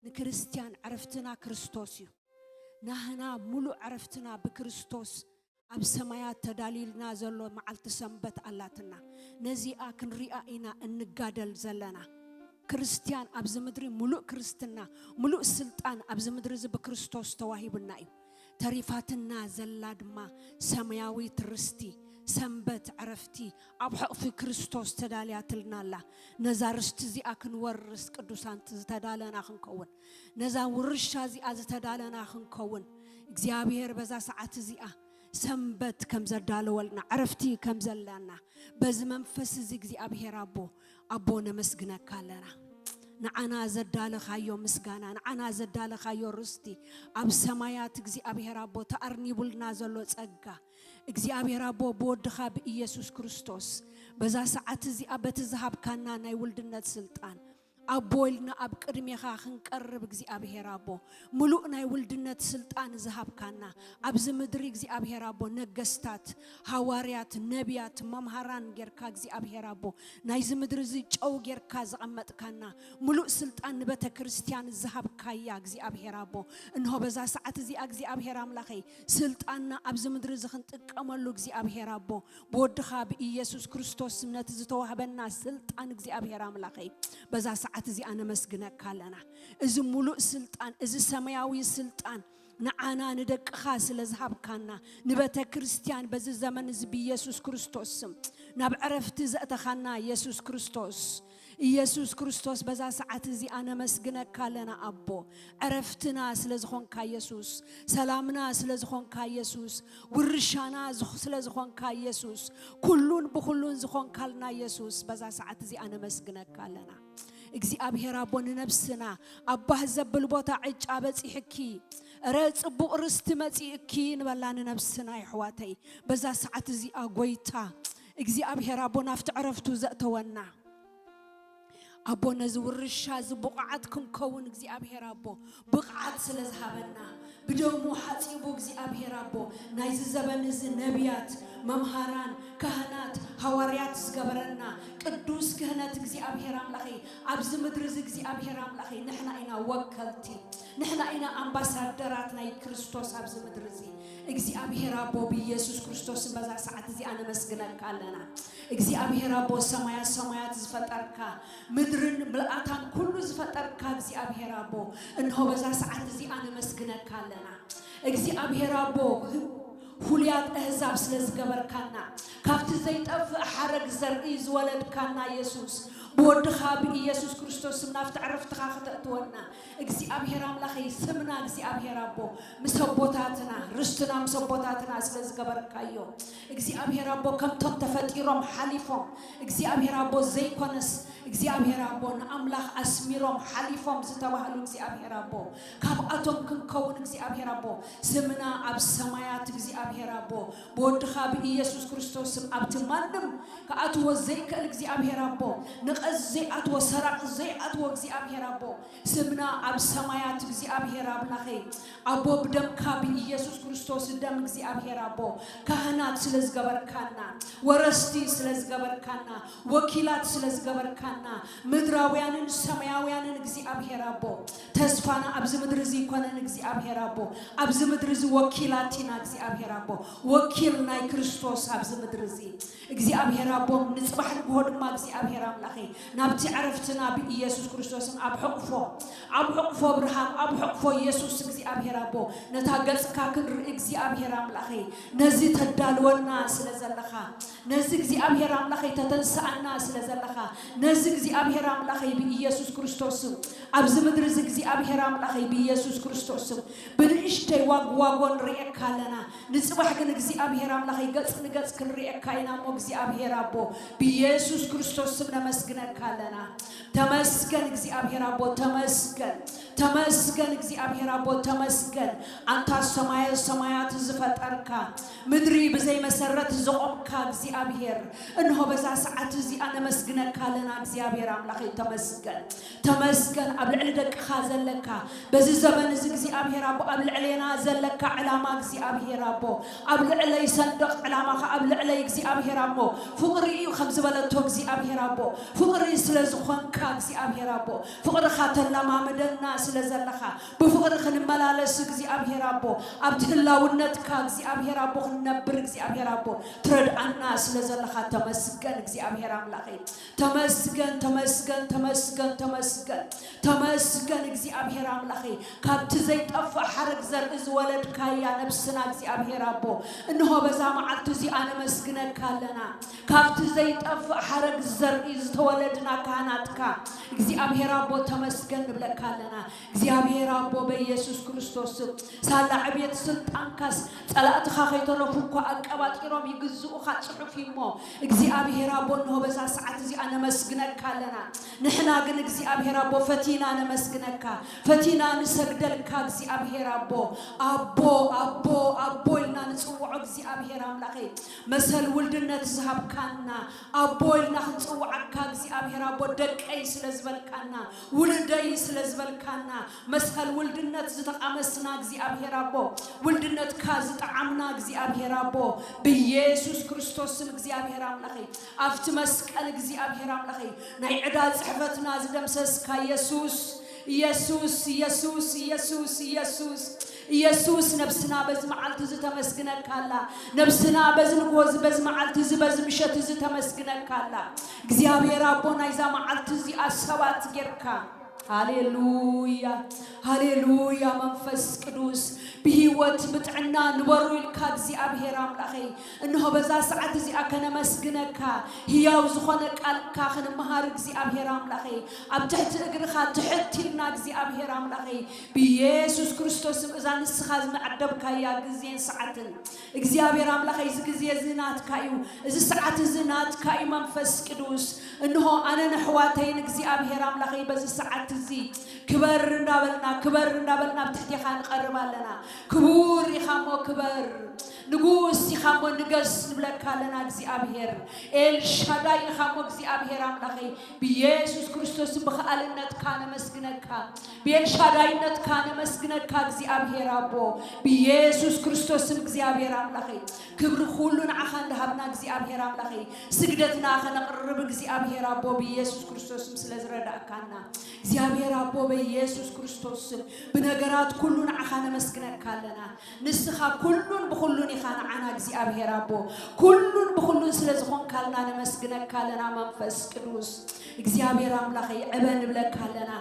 ንክርስትያን ዕረፍትና ክርስቶስ እዩ። ናህና ሙሉእ ዕረፍትና ብክርስቶስ ኣብ ሰማያት ተዳልዩልና ዘሎ መዓልቲ ሰንበት ኣላትና። ነዚኣ ክንሪኣ ኢና እንጋደል ዘለና። ክርስትያን ኣብዚ ምድሪ ሙሉእ ክርስትና፣ ሙሉእ ስልጣን ኣብዚ ምድሪ እዚ ብክርስቶስ ተዋሂቡና እዩ። ተሪፋትና ዘላ ድማ ሰማያዊት ርስቲ፣ ሰንበት ዕረፍቲ ኣብ ሕቕፊ ክርስቶስ ተዳልያትልና ኣላ። ነዛ ርስቲ እዚኣ ክንወርስ ቅዱሳን ዝተዳለና ክንከውን፣ ነዛ ውርሻ እዚኣ ዝተዳለና ክንከውን እግዚኣብሔር በዛ ሰዓት እዚኣ ሰንበት ከም ዘዳለወልና፣ ዕረፍቲ ከም ዘላና በዚ መንፈስ እዚ እግዚኣብሔር ኣቦ፣ ኣቦ ነመስግነካ ኣለና። ንዓና ዘዳለኻዮ ምስጋና፣ ንዓና ዘዳለኻዮ ርስቲ ኣብ ሰማያት እግዚኣብሔር ኣቦ ተኣርኒቡልና ዘሎ ጸጋ እግዚኣብሔር ኣቦ ብወድኻ ብኢየሱስ ክርስቶስ በዛ ሰዓት እዚኣ በቲ ዝሃብካና ናይ ውልድነት ስልጣን ኣቦ ኢልና ኣብ ቅድሜኻ ክንቀርብ እግዚኣብሔር ኣቦ፣ ምሉእ ናይ ውልድነት ስልጣን ዝሃብካና፣ ኣብዚ ምድሪ እግዚኣብሔር ኣቦ ነገስታት፣ ሃዋርያት፣ ነቢያት፣ መምሃራን ጌርካ እግዚኣብሔር ኣቦ፣ ናይዚ ምድሪ እዚ ጨው ጌርካ ዘቐመጥካና፣ ምሉእ ስልጣን ንቤተ ክርስቲያን ዝሃብካያ እግዚኣብሔር ኣቦ፣ እንሆ በዛ ሰዓት እዚኣ እግዚኣብሔር ኣምላኸይ ስልጣንና ኣብዚ ምድሪ እዚ ክንጥቀመሉ እግዚኣብሔር ኣቦ፣ ብወድኻ ብኢየሱስ ክርስቶስ ስም ነቲ ዝተዋህበና ስልጣን እግዚኣብሔር ኣምላኸይ በዛ ሰዓት እዚኣ ነመስግነካ ኣለና። እዚ ሙሉእ ስልጣን፣ እዚ ሰማያዊ ስልጣን ንዓና ንደቅኻ ስለ ዝሃብካና፣ ንቤተ ክርስቲያን በዚ ዘመን እዚ ብኢየሱስ ክርስቶስ ስም ናብ ዕረፍቲ ዘእተኻና ኢየሱስ ክርስቶስ፣ ኢየሱስ ክርስቶስ በዛ ሰዓት እዚኣ ነመስግነካ ኣለና ኣቦ። ዕረፍትና ስለ ዝኾንካ ኢየሱስ፣ ሰላምና ስለ ዝኾንካ ኢየሱስ፣ ውርሻና ዝኽ-፣ ስለ ዝኾንካ ኢየሱስ፣ ኩሉን ብኹሉን ዝኾንካልና ኢየሱስ በዛ ሰዓት እዚኣ ነመስግነካ ኣለና። እግዚኣብሔር ኣቦ ንነብስና ኣብ ባህ ዘብል ቦታ ዕጫ በጺሕኪ፣ እረ ጽቡቕ ርስቲ መጺእኪ ንበላ ንነብስና የሕዋተይ። በዛ ሰዓት እዚኣ ጎይታ እግዚኣብሔር ኣቦ ናብቲ ዕረፍቱ ዘእተወና ኣቦ ነዚ ውርሻ እዚ ብቑዓት ክንከውን እግዚኣብሔር ኣቦ ብቕዓት ስለ ዝሃበና ብደሙ ሓጺቡ እግዚኣብሔር ኣቦ ናይዚ ዘበን እዚ ነቢያት፣ መምሃራን፣ ካህናት፣ ሃዋርያት ዝገበረና ቅዱስ ክህነት እግዚኣብሔር ኣምላኸይ ኣብዚ ምድሪ እዚ እግዚኣብሔር ኣምላኸይ ንሕና ኢና ወከልቲ፣ ንሕና ኢና ኣምባሳደራት ናይ ክርስቶስ ኣብዚ ምድሪ እዚ። እግዚኣብሔር ኣቦ ብኢየሱስ ክርስቶስ በዛ ሰዓት እዚኣ ነመስግነካ ኣለና። እግዚኣብሔር ኣቦ ሰማያት ሰማያት ዝፈጠርካ ምድርን ምልኣታን ኩሉ ዝፈጠርካ እግዚኣብሔር ኣቦ እንሆ በዛ ሰዓት እዚኣ ነመስግነካ ኣለና። እግዚኣብሔር ኣቦ ፍሉያት ኣህዛብ ስለ ዝገበርካና ካብቲ ዘይጠፍእ ሓረግ ዘርኢ ዝወለድካና የሱስ ብወድኻ ብኢየሱስ ክርስቶስ ስም ናብቲ ዕረፍትኻ ከተእትወና እግዚኣብሔር ኣምላኸይ ስምና እግዚኣብሔር ኣቦ ምስ ኣቦታትና ርስትና ምስ ኣቦታትና ስለ ዝገበርካዮ እግዚኣብሔር ኣቦ ከምቶም ተፈጢሮም ሓሊፎም እግዚኣብሔር ኣቦ ዘይኮነስ እግዚኣብሔር ኣቦ ንኣምላኽ ኣስሚሮም ሓሊፎም ዝተባህሉ እግዚኣብሔር ኣቦ ካብኣቶም ክንከውን እግዚኣብሔር ኣቦ ስምና ኣብ ሰማያት እግዚኣብሔር ኣቦ ብወድኻ ብኢየሱስ ክርስቶስ ስም ኣብቲ ማንም ክኣትዎ ዘይክእል እግዚኣብሔር ኣቦ ንቐዝ ዘይኣትዎ ሰራቕ ዘይኣትዎ እግዚኣብሔር ኣቦ ስምና ኣብ ሰማያት እግዚኣብሔር ኣምላኸይ ኣቦ ብደምካ ብኢየሱስ ክርስቶስ ደም እግዚኣብሔር ኣቦ ካህናት ስለ ዝገበርካና ወረስቲ ስለ ዝገበርካና ወኪላት ስለ ዝገበርካና ምድራውያንን ሰማያውያንን እግዚኣብሔር ኣቦ ተስፋና ኣብዚ ምድሪ እዚ ይኮነን እግዚኣብሔር ኣቦ ኣብዚ ምድሪ እዚ ወኪላት ኢና እግዚኣብሔር ኣቦ ወኪል ናይ ክርስቶስ ኣብዚ ምድሪ እዚ እግዚኣብሔር ኣቦ ንፅባሕ ንግሆ ድማ እግዚኣብሔር ኣምላኸይ ናብቲ ዕረፍትና ብኢየሱስ ክርስቶስን ኣብ ሕቕፎ ኣብ ሕቕፎ ኣብርሃም ኣብ ሕቕፎ ኢየሱስ እግዚኣብሔር ኣቦ ነታ ገፅካ ክንርኢ እግዚኣብሔር ኣምላኸይ ነዚ ተዳልወና ስለ ዘለኻ ነዚ እግዚኣብሔር ኣምላኸይ ተተንስኣና ስለ ዘለኻ ነዚ እግዚኣብሔር ኣምላኸይ ብኢየሱስ ክርስቶስም ኣብዚ ምድሪ እዚ እግዚኣብሔር ኣምላኸይ ብኢየሱስ ክርስቶስም ብንእሽተይ ዋግዋጎ ንርእየካ ኣለና ንፅባሕ ግን እግዚኣብሔር ኣምላኸይ ገፅ ንገፅ ክንርእየካ ኢና እሞ እግዚኣብሔር ኣቦ ብኢየሱስ ክርስቶስ ስም ነመስግነካ ኣለና ተመስገን እግዚኣብሔር ኣቦ ተመስገን ተመስገን እግዚኣብሔር ኣቦ ተመስገን ኣንታ ሰማየ ሰማያት ዝፈጠርካ ምድሪ ብዘይ መሰረት ዘቆምካ እግዚኣብሔር እንሆ በዛ ሰዓት እዚኣ ነመስግነካ ኣለና እግዚኣብሔር ኣምላኸይ ተመስገን ተመስገን ኣብ ልዕሊ ደቅኻ ዘለካ በዚ ዘመን እዚ እግዚኣብሔር ኣቦ ኣብ ልዕሌና ዘለካ ዕላማ እግዚኣብሔር ኣቦ ኣብ ልዕለይ ሰንደቕ ዕላማኻ ኣብ ልዕለይ እግዚኣብሔር ኣቦ ፍቕሪ እዩ ከም ዝበለቶ እግዚኣብሔር ኣቦ ፍቕሪ ስለ ዝኾንካ እግዚኣብሔር ኣቦ ፍቕርኻ ተለማምደና ስለ ዘለኻ፣ ብፍቕሪ ክንመላለስ እግዚኣብሔር ኣቦ፣ ኣብቲ ህላውነትካ እግዚኣብሔር ኣቦ ክንነብር እግዚኣብሔር ኣቦ ትረድኣና ስለ ዘለኻ ተመስገን እግዚኣብሔር ኣምላኸይ። ተመስገን፣ ተመስገን፣ ተመስገን፣ ተመስገን፣ ተመስገን እግዚኣብሔር ኣምላኸይ። ካብቲ ዘይጠፍእ ሓረግ ዘርኢ ዝወለድካያ ነብስና እግዚኣብሔር ኣቦ፣ እንሆ በዛ መዓልቲ እዚኣ ነመስግነካ ኣለና። ካብቲ ዘይጠፍእ ሓረግ ዘርኢ ዝተወለድና ካህናትካ እግዚኣብሔር ኣቦ ተመስገን ንብለካ ኣለና። እግዚኣብሔር ኣቦ በኢየሱስ ክርስቶስ ስም ሳላ ዕብየት ስልጣንካስ ጸላእትኻ ከይተረፉ እኳ ኣቀባጢሮም ይግዝኡኻ ጽሑፍ እዩ እሞ እግዚኣብሔር ኣቦ እንሆ በዛ ሰዓት እዚኣ ነመስግነካ ኣለና። ንሕና ግን እግዚኣብሔር ኣቦ ፈቲና ነመስግነካ፣ ፈቲና ንሰግደልካ እግዚኣብሔር ኣቦ፣ ኣቦ፣ ኣቦ፣ ኣቦ ኢልና ንጽውዖ እግዚኣብሔር ኣምላኸይ። መሰል ውልድነት ዝሃብካና ኣቦ ኢልና ክንጽውዓካ እግዚኣብሔር ኣቦ ደቀይ ስለ ዝበልካና፣ ውሉደይ ስለ ዝበልካና፣ መሰል ውልድነት ዝተቓመስና እግዚኣብሔር ኣቦ፣ ውልድነትካ ዝጠዓምና እግዚኣብሔር ኣቦ፣ ብኢየሱስ ክርስቶስ ስም እግዚኣብሔር ኣምላኸይ፣ ኣብቲ መስቀል እግዚኣብሔር ኣምላኸይ ናይ ዕዳ ጽሕፈትና ዝደምሰስካ ኢየሱስ፣ ኢየሱስ፣ ኢየሱስ፣ ኢየሱስ፣ ኢየሱስ፣ ኢየሱስ፣ ነብስና በዚ መዓልቲ እዚ ተመስግነካ ኣላ። ነብስና በዚ ንግሆ እዚ፣ በዚ መዓልቲ እዚ፣ በዚ ምሸት እዚ ተመስግነካ ኣላ። እግዚኣብሔር ኣቦ ናይዛ መዓልቲ እዚኣ ሰባት ጌርካ። ሃሌሉያ፣ ሃሌሉያ። መንፈስ ቅዱስ ብህይወት ብጥዕና ንበሩ ኢልካ እግዚኣብሔር ኣምላኸይ፣ እንሆ በዛ ሰዓት እዚኣ ከነመስግነካ፣ ህያው ዝኾነ ቃልካ ክንመሃር እግዚኣብሔር ኣምላኸይ፣ ኣብ ትሕቲ እግርኻ ትሕት ኢልና እግዚኣብሔር ኣምላኸይ፣ ብኢየሱስ ክርስቶስ ስም እዛ ንስኻ ዝመዓደብካያ ግዜን ሰዓትን እግዚኣብሔር ኣምላኸይ፣ እዚ ግዜ እዚ ናትካ እዩ፣ እዚ ሰዓት እዚ ናትካ እዩ መንፈስ ቅዱስ። እንሆ ኣነን ኣሕዋተይን እግዚኣብሔር ኣምላኸይ በዚ ሰዓት እዚ ክበር እንዳበልና፣ ክበር እንዳበልና ኣብ ትሕቴኻ ንቐርብ ኣለና። ክቡር ኢኻ እሞ ክበር፣ ንጉስ ኢኻ እሞ ንገስ ንብለካ ኣለና እግዚኣብሔር። ኤልሻዳይ ኢኻ እሞ እግዚኣብሔር ኣምላኸይ፣ ብኢየሱስ ክርስቶስ ብኸኣልነትካ ነመስግነካ፣ ብኤልሻዳይነትካ ነመስግነካ እግዚኣብሔር ኣቦ፣ ብኢየሱስ ክርስቶስ ስም እግዚኣብሔር ኣምላኸይ። ክብሪ ኩሉ ንዓኻ እንዳሃብና እግዚኣብሔር ኣምላኸይ፣ ስግደትና ከነቕርብ እግዚኣብሔር ኣቦ፣ ብኢየሱስ ክርስቶስ ስም ስለ ዝረዳእካና እግዚኣብሔር ኣቦ፣ ብኢየሱስ ክርስቶስ ስም ብነገራት ኩሉ ንዓኻ ነመስግነካ ኣለና። ንስኻ ኩሉን ብኹሉን ኢኻ ንዓና እግዚኣብሔር ኣቦ፣ ኩሉን ብኹሉን ስለ ዝኾንካልና ነመስግነካ ኣለና። መንፈስ ቅዱስ እግዚኣብሔር ኣምላኸይ ዕበ ንብለካ ኣለና።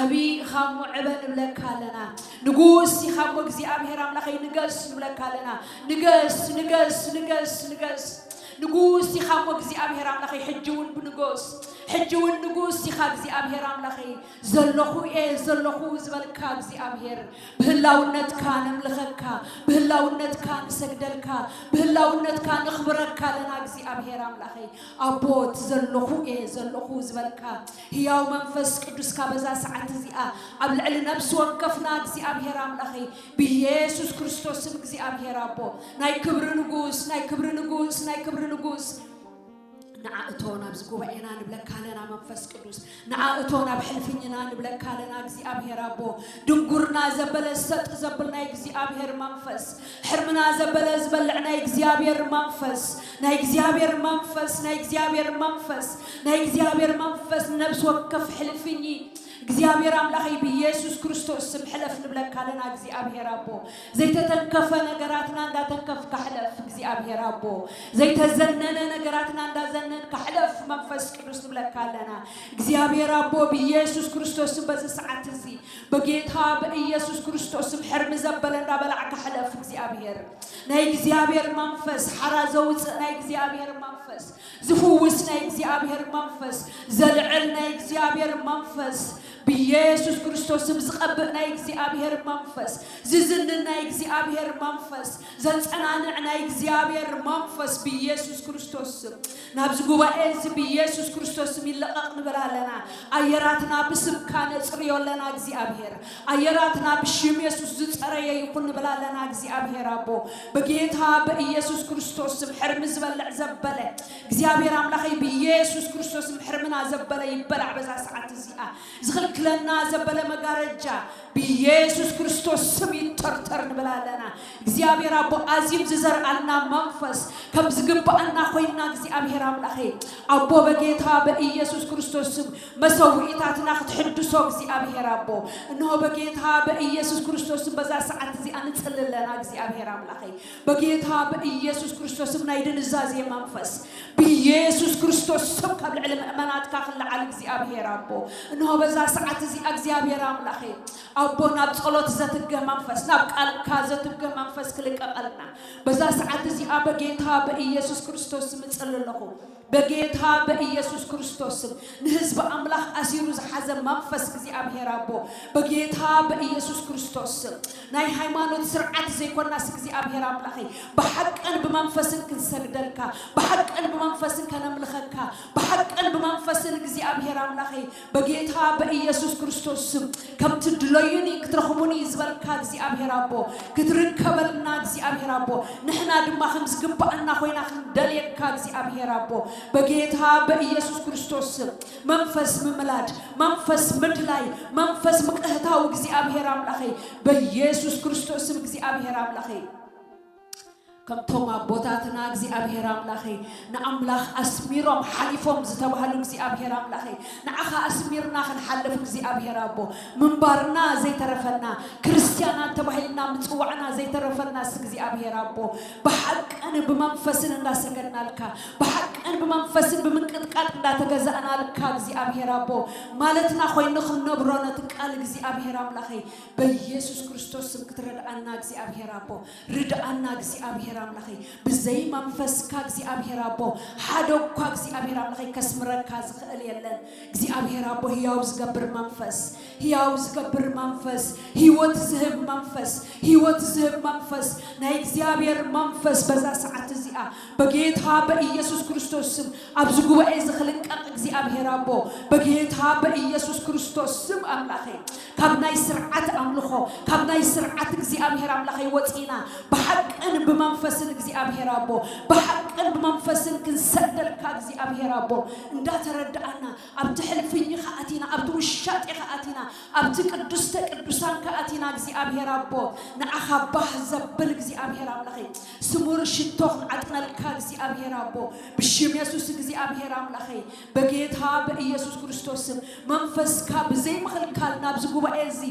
ዓብዪ ኢኻ እሞ ዕበ ንብለካ ኣለና። ንጉስ ኢኻ እሞ እግዚኣብሔር ኣምላኸይ ንገስ ንብለካ ኣለና። ንገስ፣ ንገስ፣ ንገስ፣ ንገስ። ንጉስ ኢኻ እሞ እግዚኣብሔር ኣምላኸይ ሕጂ እውን ብንጎስ፣ ሕጂ እውን ንጉስ ኢኻ እግዚኣብሔር ኣምላኸይ። ዘለኹ እየ ዘለኹ ዝበልካ እግዚኣብሔር፣ ብህላውነትካ ነምልኸካ፣ ብህላውነትካ ንሰግደልካ፣ ብህላውነትካ ነኽብረካ ኣለና እግዚኣብሔር ኣምላኸይ። ኣቦ እቲ ዘለኹ እየ ዘለኹ ዝበልካ ህያው መንፈስ ቅዱስካ በዛ ሰዓት እዚኣ ኣብ ልዕሊ ነብሲ ወከፍና እግዚኣብሔር ኣምላኸይ ብኢየሱስ ክርስቶስ ስም እግዚኣብሔር ኣቦ ናይ ክብሪ ንጉስ ናይ ክብሪ ንጉስ ናይ ክብሪ ንጉስ ንዓ እቶ ናብዚ ጉባኤና ንብለካ ኣለና መንፈስ ቅዱስ ንዓ እቶ ናብ ሕልፍኝና ንብለካ ኣለና እግዚኣብሔር ኣቦ ድንጉርና ዘበለ ሰጥ ዘብል ናይ እግዚኣብሔር መንፈስ ሕርምና ዘበለ ዝበልዕ ናይ እግዚኣብሔር መንፈስ ናይ እግዚኣብሔር መንፈስ ናይ እግዚኣብሔር መንፈስ ናይ እግዚኣብሔር መንፈስ ነብሲ ወከፍ ሕልፍኝ እግዚኣብሔር ኣምላኸይ ብኢየሱስ ክርስቶስ ስም ሕለፍ ንብለካ ኣለና እግዚኣብሔር ኣቦ ዘይተተንከፈ ነገራትና እንዳተንከፍካ ሕለፍ እግዚኣብሔር ኣቦ ዘይተዘነነ ነገራትና እንዳዘነንካ ሕለፍ መንፈስ ቅዱስ ንብለካ ኣለና እግዚኣብሔር ኣቦ ብኢየሱስ ክርስቶስ ስም በዚ ሰዓት እዚ በጌታ በኢየሱስ ክርስቶስ ስም ሕርሚ ዘበለ እንዳበላዕካ ሕለፍ እግዚኣብሔር ናይ እግዚኣብሔር መንፈስ ሓራ ዘውፅእ ናይ እግዚኣብሔር መንፈስ ዝፍውስ ናይ እግዚኣብሔር መንፈስ ዘልዕል ናይ እግዚኣብሔር መንፈስ ብኢየሱስ ክርስቶስ ስም ዝቐብእ ናይ እግዚኣብሔር መንፈስ ዝዝንን ናይ እግዚኣብሔር መንፈስ ዘጸናንዕ ናይ እግዚኣብሔር መንፈስ ብኢየሱስ ክርስቶስ ስም ናብዚ ጉባኤ እዚ ብኢየሱስ ክርስቶስ ስም ይለቐቕ ንብል ኣለና ኣየራትና ብስምካ ነጽርዮ ኣለና እግዚኣብሔር ኣየራትና ብሽም የሱስ ዝጸረ ይኹን ንብል ኣለና እግዚኣብሔር ኣቦ። በጌታ በኢየሱስ ክርስቶስ ስም ሕርሚ ዝበልዕ ዘበለ እግዚኣብሔር ኣምላኸይ፣ ብኢየሱስ ክርስቶስ ስም ሕርምና ዘበለ ይበላዕ በዛ ሰዓት እዚኣ። ዝኽልክለና ዘበለ መጋረጃ ብኢየሱስ ክርስቶስ ስም ይተርተር ንብል ኣለና። እግዚኣብሔር ኣቦ፣ ኣዚም ዝዘርኣልና መንፈስ ከም ዝግብኣና ኮይና እግዚኣብሔር ኣምላኸይ ኣቦ፣ በጌታ በኢየሱስ ክርስቶስ ስም መሰውኢታትና ክትሕድሶ እግዚኣብሔር ኣቦ፣ እንሆ በጌታ በኢየሱስ ክርስቶስ ስም በዛ ሰዓት እዚኣ ንጽሊ ኣለና እግዚኣብሔር ኣምላኸይ። በጌታ በኢየሱስ ክርስቶስ ስም ናይ ድንዛዜ መንፈስ ብኢየሱስ ክርስቶስ ስም ካብ ልዕሊ ምእመናትካ ክለዓል እግዚኣብሔር ኣቦ፣ እንሆ በዛ ሰዓት እዚኣ እግዚኣብሔር ኣምላኸይ ኣቦ፣ ናብ ጸሎት ዘትገ መንፈስ፣ ናብ ቃልካ ዘትገ መንፈስ ክልቀቐልና በዛ ሰዓት እዚኣ በጌታ በኢየሱስ ክርስቶስ ስም እጽሊ ኣለኹ። በጌታ በኢየሱስ ክርስቶስ ስም ንህዝቢ ኣምላኽ ኣሲሩ ዝሓዘ መንፈስ እግዚኣብሔር ኣቦ፣ በጌታ በኢየሱስ ክርስቶስ ስም ናይ ሃይማኖት ስርዓት ዘይኮናስ እግዚኣብሔር ኣምላኸይ፣ ብሓቅን ብመንፈስን ክንሰግደልካ፣ ብሓቅን ብመንፈስን ከነምልኸካ፣ ብሓቅን ብመንፈስን እግዚኣብሔር ኣምላኸይ በጌታ በኢየሱስ ክርስቶስ ስም ከምቲ ድለዩኒ ክትረኽቡኒ ዝበልካ እግዚኣብሔር ኣቦ፣ ክትርከበልና እግዚኣብሔር ኣቦ፣ ንሕና ድማ ከም ዝግብኣና ኮይና ክንደልየካ እግዚኣብሔር ኣቦ፣ በጌታ በኢየሱስ ክርስቶስ ስም መንፈስ ምምላድ፣ መንፈስ ምድላይ፣ መንፈስ ምቅህታው እግዚኣብሔር ኣምላኸይ በኢየሱስ ክርስቶስ ስም እግዚኣብሔር ኣምላኸይ ከምቶም ኣቦታትና እግዚኣብሔር ኣምላኸይ ንኣምላኽ ኣስሚሮም ሓሊፎም ዝተባህሉ እግዚኣብሔር ኣምላኸይ ንዓኻ ኣስሚርና ክንሓልፍ እግዚኣብሔር ኣቦ ምንባርና ዘይተረፈና ክርስትያናት ተባሂልና ምጽዋዕና ዘይተረፈናስ እግዚኣብሔር ኣቦ ብሓቅን ብመንፈስን እንዳሰገድናልካ ብሓቅን ብመንፈስን ብምንቅጥቃጥ እንዳተገዛእናልካ እግዚኣብሔር ኣቦ ማለትና ኮይኑ ክንነብሮ ነቲ ቃል እግዚኣብሔር ኣምላኸይ በኢየሱስ ክርስቶስ ስም ክትረድኣና እግዚኣብሔር ኣቦ ርድኣና እግዚኣብሔር ኣምላኸይ ብዘይ መንፈስካ እግዚኣብሔር ኣቦ ሓደ እኳ እግዚኣብሔር ኣምላኸይ ከስምረካ ዝኽእል የለን እግዚኣብሔር ኣቦ ህያው ዝገብር መንፈስ ህያው ዝገብር መንፈስ ህይወት ዝህብ መንፈስ ህይወት ዝህብ መንፈስ ናይ እግዚኣብሔር መንፈስ በዛ ሰዓት እዚኣ በጌታ በኢየሱስ ክርስቶስ ስም ኣብዚ ጉባኤ እዚ ክልቀቕ እግዚኣብሔር ኣቦ በጌታ በኢየሱስ ክርስቶስ ስም ኣምላኸይ ካብ ናይ ስርዓት ኣምልኾ ካብ ናይ ስርዓት እግዚኣብሔር ኣምላኸይ ወፂና ብሓቅን ብመንፈስን እግዚኣብሔር ኣቦ ብሓቅን ብመንፈስን ክንሰግደልካ እግዚኣብሔር ኣቦ እንዳተረዳኣና ኣብቲ ሕልፍኝ ከኣቲና ኣብቲ ውሻጤ ከኣቲና ኣብቲ ቅዱስተ ቅዱሳን ከኣቲና እግዚኣብሔር ኣቦ ንዓኻ ባህ ዘብል እግዚኣብሔር ኣምላኸይ ስሙር ሽቶ ክንዓጥነልካ እግዚኣብሔር ኣቦ ብሽም የሱስ እግዚኣብሔር ኣምላኸይ በጌታ በኢየሱስ ክርስቶስ ስም መንፈስካ ብዘይ ምኽልካል ናብዚ ጉባኤ እዚ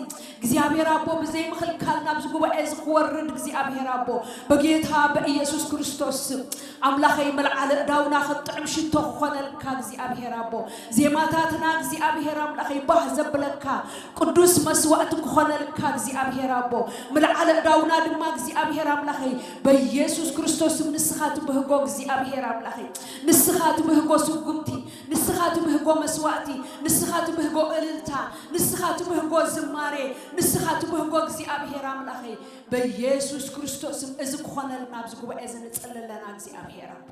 እግዚኣብሔር ኣቦ ብዘይ ምኽልካል ናብዚ ጉባኤ እዚ ክወርድ እግዚኣብሔር ኣቦ በጌታ በኢየሱስ ክርስቶስ ስም ኣምላኸይ መልዓለ እዳውና ክጥዕም ሽቶ ክኾነልካ እግዚኣብሔር ኣቦ ዜማታትና እግዚኣብሔር ኣምላኸይ ባህ ዘብለካ ቅዱስ መስዋእቲ ክኾነልካ እግዚኣብሔር ኣቦ ምልዓለ እዳውና ድማ እግዚኣብሔር ኣምላኸይ በኢየሱስ ክርስቶስ ስም ንስኻ ትብህጎ እግዚኣብሔር ኣምላኸይ ንስኻ ትብህጎ ስጉምቲ ንስኻ ትብህጎ መስዋእቲ ንስኻ ትብህጎ እልልታ ንስኻ ትብህጎ ዝማሬ ንስኻ ትብህጎ እግዚኣብሔር ኣምላኸይ በኢየሱስ ክርስቶስ ስም እዚ ክኾነልና ኣብዚ ጉባኤ እዚ ንጽሊ ኣለና እግዚኣብሔር ኣቦ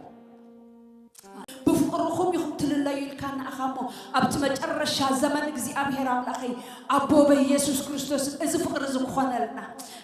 ብፍቕርኹም ኢኹም ትልለዩ ኢልካ ንኣኻ እሞ ኣብቲ መጨረሻ ዘመን እግዚኣብሔር ኣምላኸይ ኣቦ በኢየሱስ ክርስቶስ እዚ ፍቕሪ እዚ ክኾነልና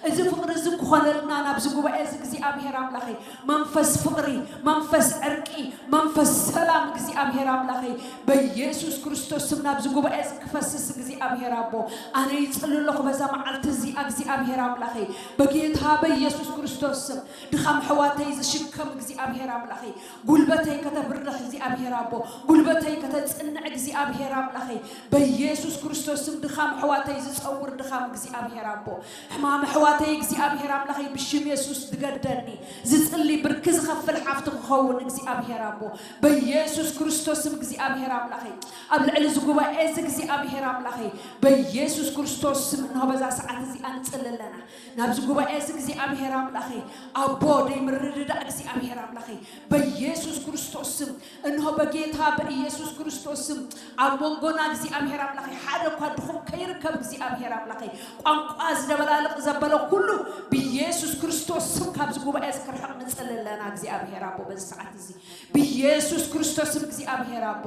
እዚ ፍቕሪ እዚ ክኾነልና ናብዚ ጉባኤ እዚ እግዚኣብሔር ኣምላኸይ መንፈስ ፍቕሪ መንፈስ ዕርቂ መንፈስ ሰላም እግዚኣብሔር ኣምላኸይ በኢየሱስ ክርስቶስ ስም ናብዚ ጉባኤ እዚ ክፈስስ እግዚኣብሔር ኣቦ ኣነ ይፅሊ ኣለኹ በዛ መዓልቲ እዚኣ እግዚኣብሔር ኣምላኸይ በጌታ በኢየሱስ ክርስቶስ ስም ድኻም ኣሕዋተይ ዝሽከም እግዚኣብሔር ኣምላኸይ ጉልበተይ ከተብርህ እግዚኣብሔር ኣቦ ጉልበተይ ከተፅንዕ እግዚኣብሔር ኣምላኸይ በኢየሱስ ክርስቶስ ስም ድኻም ኣሕዋተይ ዝፀውር ድኻም እግዚኣብሔር ኣቦ ሕማም ኣሕዋተይ እግዚኣብሔር ኣምላኸይ ብሽም የሱስ ዝገደኒ ዝፅሊ ብርኪ ዝኸፍል ሓፍቲ ክኸውን እግዚኣብሔር ኣቦ በኢየሱስ ክርስቶስ ስም እግዚኣብሔር ኣምላኸይ ኣብ ልዕሊ እዚ ጉባኤ እዚ እግዚኣብሔር ኣምላኸይ በኢየሱስ ክርስቶስ ስም እንሆ በዛ ሰዓት እዚኣ ንፅሊ ኣለና ናብዚ ጉባኤ እዚ እግዚኣብሔር ኣምላኸይ ኣቦ ደይ ምርድዳእ እግዚኣብሔር ኣምላኸይ በኢየሱስ ክርስቶስ ስም እንሆ በጌታ በኢየሱስ ክርስቶስ ስም ኣብ መንጎና እግዚኣብሔር ኣምላኸይ ሓደ እኳ ድኹም ከይርከብ እግዚኣብሔር ኣምላኸይ ቋንቋ ዝደበላልቕ ዘበለ ኩሉ ብኢየሱስ ክርስቶስ ስም ካብዚ ጉባኤ እዚ ክርሕቕ ንጽሊ ዘለና እግዚኣብሔር ኣቦ በዚ ሰዓት እዚ ብኢየሱስ ክርስቶስም እግዚኣብሔር ኣቦ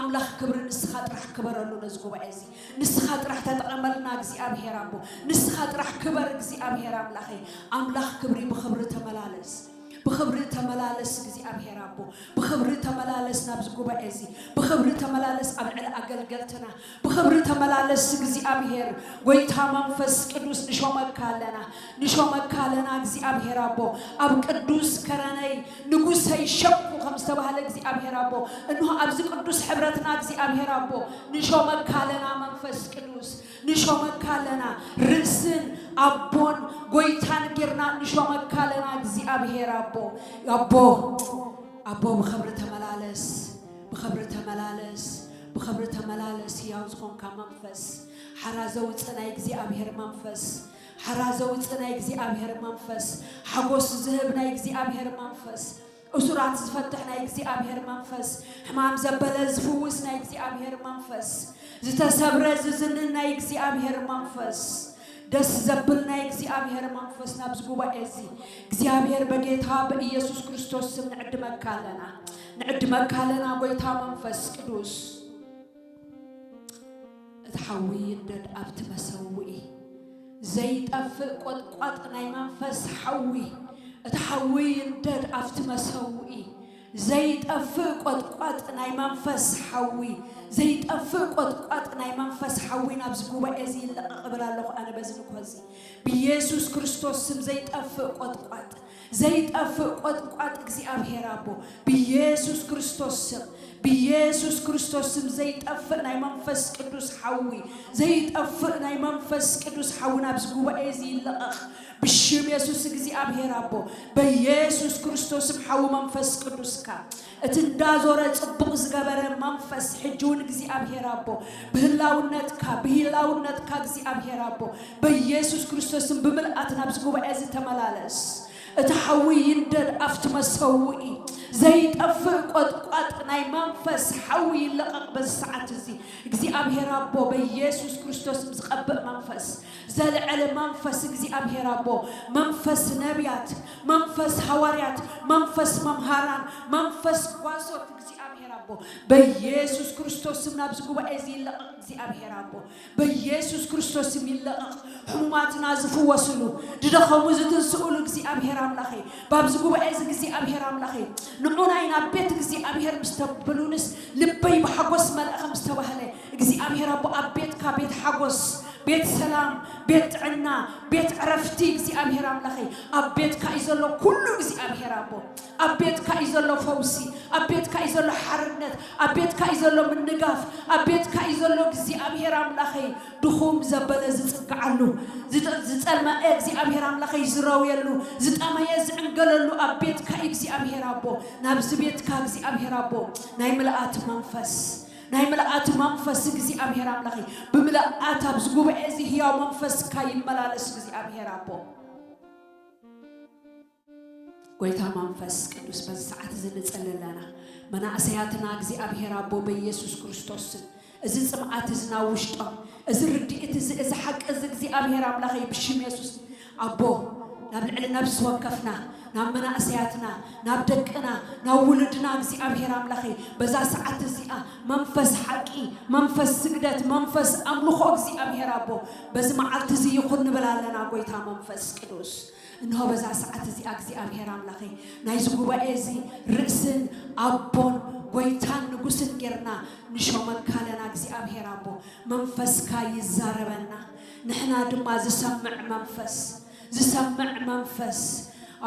ኣምላኽ ክብሪ ንስኻ ጥራሕ ክበረሉ ነዚ ጉባኤ እዚ ንስኻ ጥራሕ ተጠቐመልና እግዚኣብሔር ኣቦ ንስኻ ጥራሕ ክበር እግዚኣብሔር ኣምላኸይ ኣምላኽ ክብሪ ብኽብሪ ተመላለስ ብኽብሪ ተመላለስ እግዚኣብሔር ኣቦ ብኽብሪ ተመላለስ ናብዚ ጉባኤ እዚ ብኽብሪ ተመላለስ ኣብ ልዕሊ ኣገልገልትና ብኽብሪ ተመላለስ እግዚኣብሔር ጎይታ መንፈስ ቅዱስ ንሾመካ ኣለና ንሾመካ ኣለና እግዚኣብሔር ኣቦ ኣብ ቅዱስ ከረነይ ንጉሰይ ሸኩ ከም ዝተባህለ እግዚኣብሔር ኣቦ እንሆ ኣብዚ ቅዱስ ሕብረትና እግዚኣብሔር ኣቦ ንሾመካ ኣለና መንፈስ ቅዱስ ንሾመካ ኣለና ርእስን ኣቦን ጎይታን ጌርና ንሾመካ ኣለና እግዚኣብሔር ኣቦ ኣቦ ኣቦ ብኽብሪ ተመላለስ ብኽብሪ ተመላለስ ብኽብሪ ተመላለስ ህያው ዝኾንካ መንፈስ ሓራ ዘውፅእ ናይ እግዚኣብሔር መንፈስ ሓራ ዘውፅእ ናይ እግዚኣብሔር መንፈስ ሓጎስ ዝህብ ናይ እግዚኣብሔር መንፈስ እሱራት ዝፈትሕ ናይ እግዚኣብሔር መንፈስ ሕማም ዘበለ ዝፍውስ ናይ እግዚኣብሔር መንፈስ ዝተሰብረ ዝዝንን ናይ እግዚኣብሔር መንፈስ ደስ ዘብል ናይ እግዚኣብሔር መንፈስ ናብዚ ጉባኤ እዚ እግዚኣብሔር በጌታ በኢየሱስ ክርስቶስ ስም ንዕድመካ ኣለና ንዕድመካ ኣለና ጎይታ መንፈስ ቅዱስ እቲ ሓዊ ይንደድ ኣብቲ መሰውኢ ዘይጠፍእ ቆጥቋጥ ናይ መንፈስ ሓዊ እቲ ሓዊ ይንደድ ኣብቲ መሰውኢ ዘይጠፍእ ቆጥቋጥ ናይ መንፈስ ሓዊ ዘይጠፍእ ቆጥቋጥ ናይ መንፈስ ሓዊ ናብዚ ጉባኤ እዚ ይለቐቕ እብል ኣለኹ ኣነ በዚ ንኮዚ ብኢየሱስ ክርስቶስ ስም ዘይጠፍእ ቆጥቋጥ ዘይጠፍእ ቆጥቋጥ እግዚኣብሔር ኣቦ ብኢየሱስ ክርስቶስ ስም ብኢየሱስ ክርስቶስ ስም ዘይጠፍእ ናይ መንፈስ ቅዱስ ሓዊ ዘይጠፍእ ናይ መንፈስ ቅዱስ ሓዊ ናብዚ ጉባኤ እዚ ይለቐቕ ብሽም የሱስ እግዚኣብሔር ኣቦ በኢየሱስ ክርስቶስም ሓዊ መንፈስ ቅዱስካ እቲ እንዳዞረ ጽቡቕ ዝገበረ መንፈስ ሕጂ እውን እግዚኣብሔር ኣቦ ብህላውነትካ ብህላውነትካ እግዚኣብሔር ኣቦ በኢየሱስ ክርስቶስም ብምልኣት ናብዚ ጉባኤ እዚ ተመላለስ እቲ ሓዊ ይንደድ ኣብቲ መሰውኢ ዘይጠፍእ ቆጥቋጥ ናይ መንፈስ ሓዊ ይለቐቕ በዚ ሰዓት እዚ እግዚኣብሔር ኣቦ በኢየሱስ ክርስቶስም ዝቐብእ መንፈስ ዘልዐለ መንፈስ እግዚኣብሔር ኣቦ መንፈስ ነቢያት መንፈስ ሃዋርያት መንፈስ መምሃራን መንፈስ ጓሶት እግዚኣብሔር ኣቦ በኢየሱስ ክርስቶስ ስም ናብዚ ጉባኤ እዚ ይለቐቕ እግዚኣብሔር ኣቦ በኢየሱስ ክርስቶስ ስም ይለቐቕ ሕሙማትና ዝፍወስሉ ድደኸሙ ዝትንስኡሉ እግዚኣብሔር ኣምላኸይ ባብዚ ጉባኤ እዚ እግዚኣብሔር ኣምላኸይ ንዑናይ ናብ ቤት እግዚኣብሔር ምስ ተብሉንስ ልበይ ብሓጎስ መልእኸ ምስ ተባህለ እግዚኣብሔር ኣቦ ኣብ ቤትካ ቤት ሓጎስ ቤት ሰላም ቤት ጥዕና ቤት ዕረፍቲ እግዚኣብሔር ኣምላኸይ ኣብ ቤትካ እዩ ዘሎ ኩሉ እግዚኣብሔር ኣቦ ኣብ ቤትካ እዩ ዘሎ ፈውሲ ኣብ ቤትካ እዩ ዘሎ ሓርነት ኣብ ቤትካ እዩ ዘሎ ምንጋፍ ኣብ ቤትካ እዩ ዘሎ እግዚኣብሔር ኣምላኸይ ድኹም ዘበለ ዝጽግዓሉ ዝጸልመአ እግዚኣብሔር ኣምላኸይ ዝረውየሉ ዝጠመየ ዝዕንገለሉ ኣብ ቤትካ እዩ እግዚኣብሔር ኣቦ ናብዚ ቤትካ እግዚኣብሔር ኣቦ ናይ ምልኣት መንፈስ ናይ ምልኣት መንፈስ እግዚኣብሔር ኣምላኸይ ብምልኣት ኣብዚ ጉባኤ እዚ ህያው መንፈስካ ይመላለስ እግዚኣብሔር ኣቦ ጎይታ መንፈስ ቅዱስ በዚ ሰዓት እዚ ንጽሊ ኣለና መናእሰያትና እግዚኣብሔር ኣቦ በኢየሱስ ክርስቶስ ስም እዚ ጽምኣት እዚ ናብ ውሽጦም እዚ ርድኢት እዚ እዚ ሓቂ እዚ እግዚኣብሔር ኣምላኸይ ብሽም የሱስ ኣቦ ናብ ልዕሊ ነብሲ ወከፍና ናብ መናእሰያትና ናብ ደቅና ናብ ውሉድና እግዚኣብሔር ኣምላኸይ በዛ ሰዓት እዚኣ መንፈስ ሓቂ መንፈስ ስግደት መንፈስ ኣምልኾ እግዚኣብሔር ኣቦ በዚ መዓልቲ እዚ ይኹን ንብል ኣለና ጎይታ መንፈስ ቅዱስ እንሆ በዛ ሰዓት እዚኣ እግዚኣብሔር ኣምላኸይ ናይዚ ጉባኤ እዚ ርእስን ኣቦን ጎይታን ንጉስን ጌርና ንሾመካ ኣለና እግዚኣብሔር ኣቦ መንፈስካ ይዛረበና ንሕና ድማ ዝሰምዕ መንፈስ ዝሰምዕ መንፈስ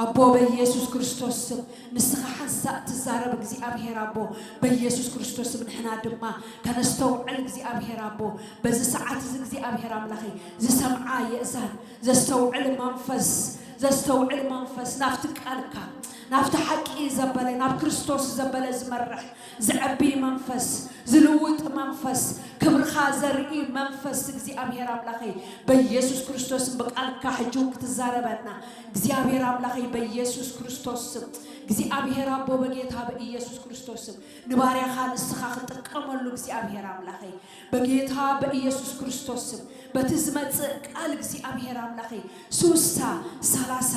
ኣቦ በኢየሱስ ክርስቶስ ስም ንስኻ ሓንሳእ ትዛረብ እግዚኣብሔር ኣቦ በኢየሱስ ክርስቶስ ስም ንሕና ድማ ከነስተውዕል እግዚኣብሔር ኣቦ በዚ ሰዓት እዚ እግዚኣብሔር ኣምላኸይ ዝሰምዓ የእዛን ዘስተውዕል መንፈስ ዘስተውዕል መንፈስ ናብቲ ቃልካ ናብቲ ሓቂ ዘበለ ናብ ክርስቶስ ዘበለ ዝመርሕ ዝዐቢ መንፈስ ዝልውጥ መንፈስ ክብርኻ ዘርኢ መንፈስ እግዚኣብሔር ኣምላኸይ በኢየሱስ ክርስቶስም ብቃልካ ሕጂ እውን ክትዛረበና እግዚኣብሔር ኣምላኸይ በኢየሱስ ክርስቶስም እግዚኣብሔር ኣቦ በጌታ በኢየሱስ ክርስቶስም ንባርያኻ ንስኻ ክጥቀመሉ እግዚኣብሔር ኣምላኸይ በጌታ በኢየሱስ ክርስቶስም በቲ ዝመጽእ ቃል እግዚኣብሔር ኣምላኸይ ሱሳ ሰላሳ፣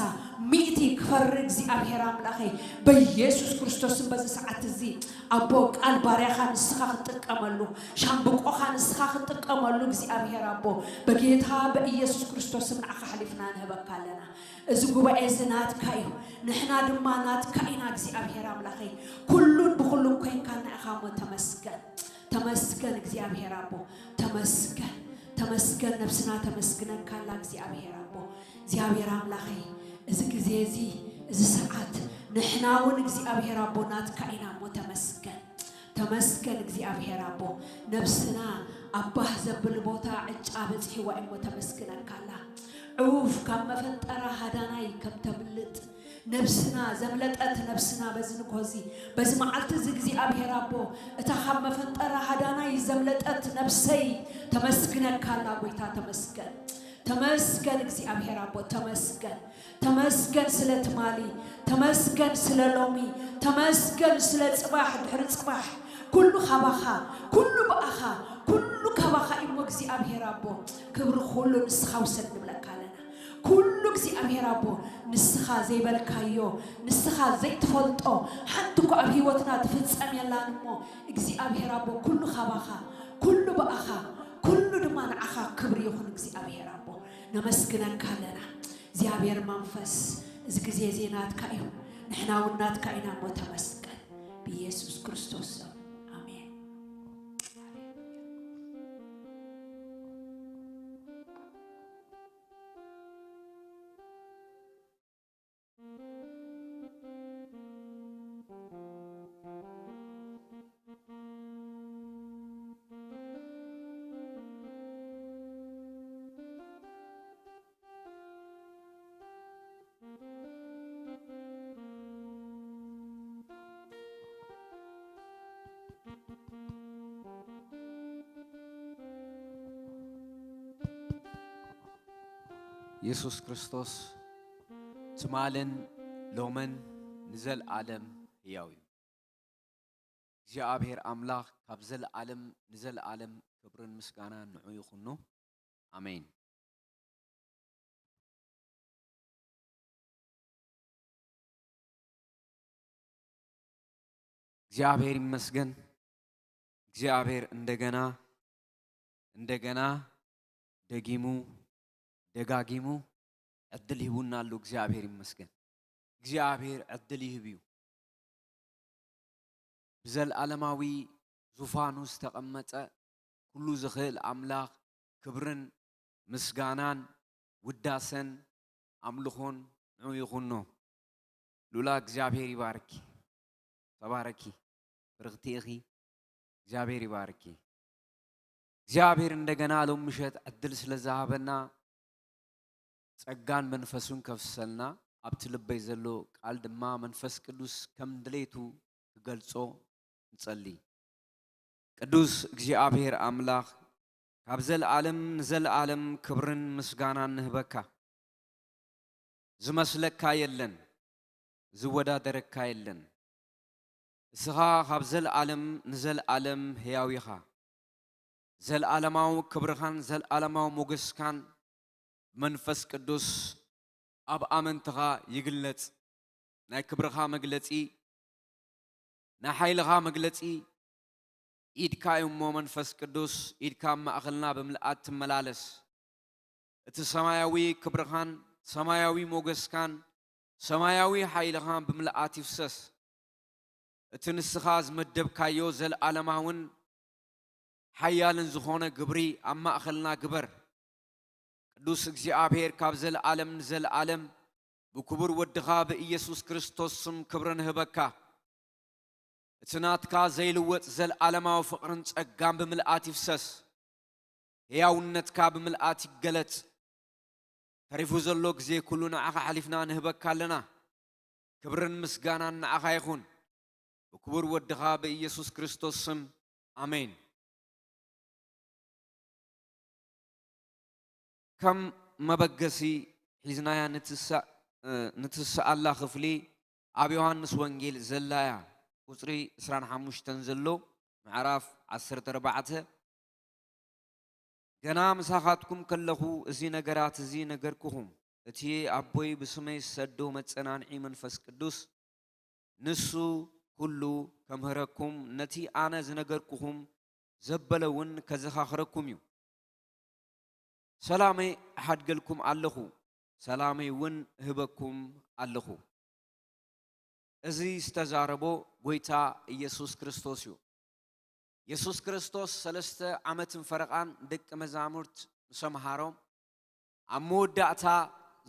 ሚእቲ ክፈሪ እግዚኣብሔር ኣምላኸይ፣ በኢየሱስ ክርስቶስን በዚ ሰዓት እዚ ኣቦ ቃል ባርያኻ ንስኻ ክትጥቀመሉ፣ ሻምብቆኻ ንስኻ ክትጥቀመሉ እግዚኣብሔር ኣቦ፣ በጌታ በኢየሱስ ክርስቶስም ንዓኻ ሓሊፍና ንህበካ ኣለና። እዚ ጉባኤ እዚ ናትካ እዩ፣ ንሕና ድማ ናትካ ኢና እግዚኣብሔር ኣምላኸይ። ኩሉን ብኹሉን ኮይንካና ኢኻ እሞ ተመስገን። ተመስገን እግዚኣብሔር ኣቦ፣ ተመስገን፣ ተመስገን። ነብስና ተመስግነካላ እግዚኣብሔር ኣቦ። እግዚኣብሔር ኣምላኸይ፣ እዚ ግዜ እዚ፣ እዚ ሰዓት ንሕና እውን እግዚኣብሔር ኣቦ ናትካ ኢና እሞ ተመስገን። ተመስገን እግዚኣብሔር ኣቦ። ነብስና ኣብ ባህ ዘብል ቦታ ዕጫ በጺሕዋ እሞ ተመስግነካላ። ዕውፍ ካብ መፈንጠራ ሃዳናይ ከም ተምልጥ፣ ነብስና ዘምለጠት ነብስና በዚ ንግሆ እዚ፣ በዚ መዓልቲ እዚ እግዚኣብሔር ኣቦ፣ እታ ካብ መፈንጠራ ሃዳናይ ዘምለጠት ነብሰይ ተመስግነካላ ጎይታ፣ ተመስገን። ተመስገን እግዚኣብሔር ኣቦ፣ ተመስገን። ተመስገን ስለ ትማሊ፣ ተመስገን ስለ ሎሚ፣ ተመስገን ስለ ጽባሕ ድሕሪ ጽባሕ። ኩሉ ካባኻ፣ ኩሉ ብኣኻ፣ ኩሉ ካባኻ እሞ እግዚኣብሔር ኣቦ፣ ክብሪ ኩሉ ንስኻ ውሰድ ንብለካ ኣለና። ኩሉ እግዚኣብሔር ኣቦ፣ ንስኻ ዘይበልካዮ፣ ንስኻ ዘይትፈልጦ፣ ሓንቲ እኮ ኣብ ህይወትና ትፍጸም የላን እሞ፣ እግዚኣብሔር ኣቦ፣ ኩሉ ካባኻ፣ ኩሉ ብኣኻ፣ ኩሉ ድማ ንዓኻ ክብሪ ይኹን እግዚኣብሔር ኣቦ። ነመስግነካ ኣለና። እግዚኣብሔር መንፈስ፣ እዚ ግዜ እዚ ናትካ እዩ፣ ንሕና እውን ናትካ ኢና እሞ ተመስገን። ብኢየሱስ ክርስቶስ ስም፣ ኣሜን። የሱስ ክርስቶስ ትማልን ሎምን ንዘለኣለም ህያው እዩ። እግዚኣብሔር ኣምላኽ ካብ ዘለኣለም ንዘለኣለም ክብርን ምስጋናን ንዑ ይኹኖ። ኣሜን። እግዚኣብሔር ይመስገን። እግዚኣብሔር እንደገና፣ እንደገና ደጊሙ፣ ደጋጊሙ ዕድል ሂቡና ኣሎ። እግዚኣብሔር ይመስገን። እግዚኣብሔር ዕድል ይህብ እዩ። ብዘለኣለማዊ ዙፋኑ ዝተቐመጠ ኩሉ ዝኽእል ኣምላኽ ክብርን ምስጋናን ውዳሰን ኣምልኾን ንዑ ይኹኖ። ሉላ እግዚኣብሔር ይባርኪ። ተባረኪ። ብርኽቲ ኢኺ። እግዚኣብሔር ይባርኪ። እግዚኣብሔር እንደገና ሎም ምሸት ዕድል ስለ ዝሃበና ጸጋን መንፈሱን ከፍሰልና ኣብቲ ልበይ ዘሎ ቃል ድማ መንፈስ ቅዱስ ከም ድሌቱ ክገልጾ ንጸሊ። ቅዱስ እግዚኣብሔር ኣምላኽ ካብ ዘለኣለም ንዘለኣለም ክብርን ምስጋናን ንህበካ። ዝመስለካ የለን፣ ዝወዳደረካ የለን። እስኻ ካብ ዘለኣለም ንዘለኣለም ሕያው ኢኻ። ዘለኣለማዊ ክብርኻን ዘለኣለማዊ ሞገስካን መንፈስ ቅዱስ ኣብ ኣመንትኻ ይግለጽ። ናይ ክብርኻ መግለጺ፣ ናይ ሓይልኻ መግለጺ ኢድካ እዩ እሞ መንፈስ ቅዱስ ኢድካ ኣብ ማእኸልና ብምልኣት ትመላለስ። እቲ ሰማያዊ ክብርኻን ሰማያዊ ሞገስካን ሰማያዊ ሓይልኻን ብምልኣት ይፍሰስ። እቲ ንስኻ ዝመደብካዮ ዘለኣለማውን ሓያልን ዝኾነ ግብሪ ኣብ ማእኸልና ግበር። ቅዱስ እግዚኣብሔር ካብ ዘለኣለም ንዘለኣለም ብክቡር ወድኻ ብኢየሱስ ክርስቶስ ስም ክብሪ ንህበካ። እቲ ናትካ ዘይልወጥ ዘለኣለማዊ ፍቕርን ጸጋን ብምልኣት ይፍሰስ። ሕያውነትካ ብምልኣት ይገለጽ። ተሪፉ ዘሎ ግዜ ኩሉ ንዓኻ ሓሊፍና ንህበካ ኣለና። ክብርን ምስጋናን ንዓኻ ይኹን። ብክቡር ወድኻ ብኢየሱስ ክርስቶስ ስም፣ ኣሜን። ከም መበገሲ ሒዝናያ ንትሳ-፣ እ፣ ንትስኣላ ክፍሊ ኣብ ዮሃንስ ወንጌል ዘላያ ቁጽሪ ዕስራን ሓሙሽተን ዘሎ ምዕራፍ ዓሰርተ ኣርባዕተ፣ ገና ምሳኻትኩም ከለኹ እዚ ነገራት እዚ ነገርኩኹም፣ እቲ ኣቦይ ብስመይ ዝሰዶ መጸናንዒ መንፈስ ቅዱስ፣ ንሱ ኩሉ ከምህረኩም፣ ነቲ ኣነ ዝነገርኩኹም ዘበለ እውን ከዘኻኽረኩም እዩ። ሰላመይ እሓድገልኩም ኣለኹ፣ ሰላመይ እውን እህበኩም ኣለኹ። እዚ ዝተዛረቦ ጎይታ ኢየሱስ ክርስቶስ እዩ። የሱስ ክርስቶስ ሰለስተ ዓመትን ፈረቓን ደቂ መዛሙርት ምስ ኣምሃሮም፣ ኣብ መወዳእታ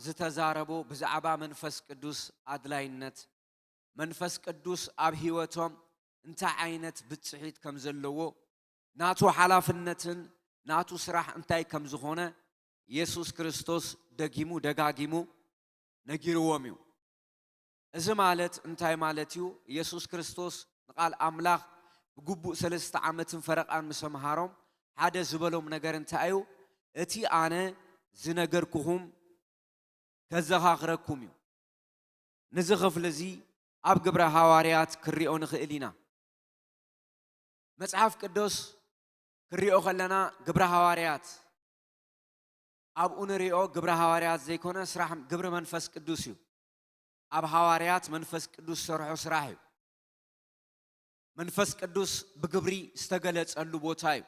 ዝተዛረቦ ብዛዕባ መንፈስ ቅዱስ ኣድላይነት፣ መንፈስ ቅዱስ ኣብ ህይወቶም እንታይ ዓይነት ብጽሒት ከም ዘለዎ፣ ናቱ ሓላፍነትን ናቱ ስራሕ እንታይ ከም ዝኾነ የሱስ ክርስቶስ ደጊሙ ደጋጊሙ ነጊርዎም እዩ። እዚ ማለት እንታይ ማለት እዩ? የሱስ ክርስቶስ ንቓል ኣምላኽ ብግቡእ ሰለስተ ዓመትን ፈረቓን ምስ ኣምሃሮም ሓደ ዝበሎም ነገር እንታይ እዩ? እቲ ኣነ ዝነገርኩኹም ከዘኻኽረኩም እዩ። ነዚ ክፍሊ እዚ ኣብ ግብረ ሃዋርያት ክንሪኦ ንኽእል ኢና። መጽሓፍ ቅዱስ ክንሪኦ ከለና ግብረ ሃዋርያት ኣብኡ ንሪኦ ግብረ ሃዋርያት ዘይኮነ ስራሕ ግብሪ መንፈስ ቅዱስ እዩ። ኣብ ሃዋርያት መንፈስ ቅዱስ ዝሰርሖ ስራሕ እዩ። መንፈስ ቅዱስ ብግብሪ ዝተገለጸሉ ቦታ እዩ።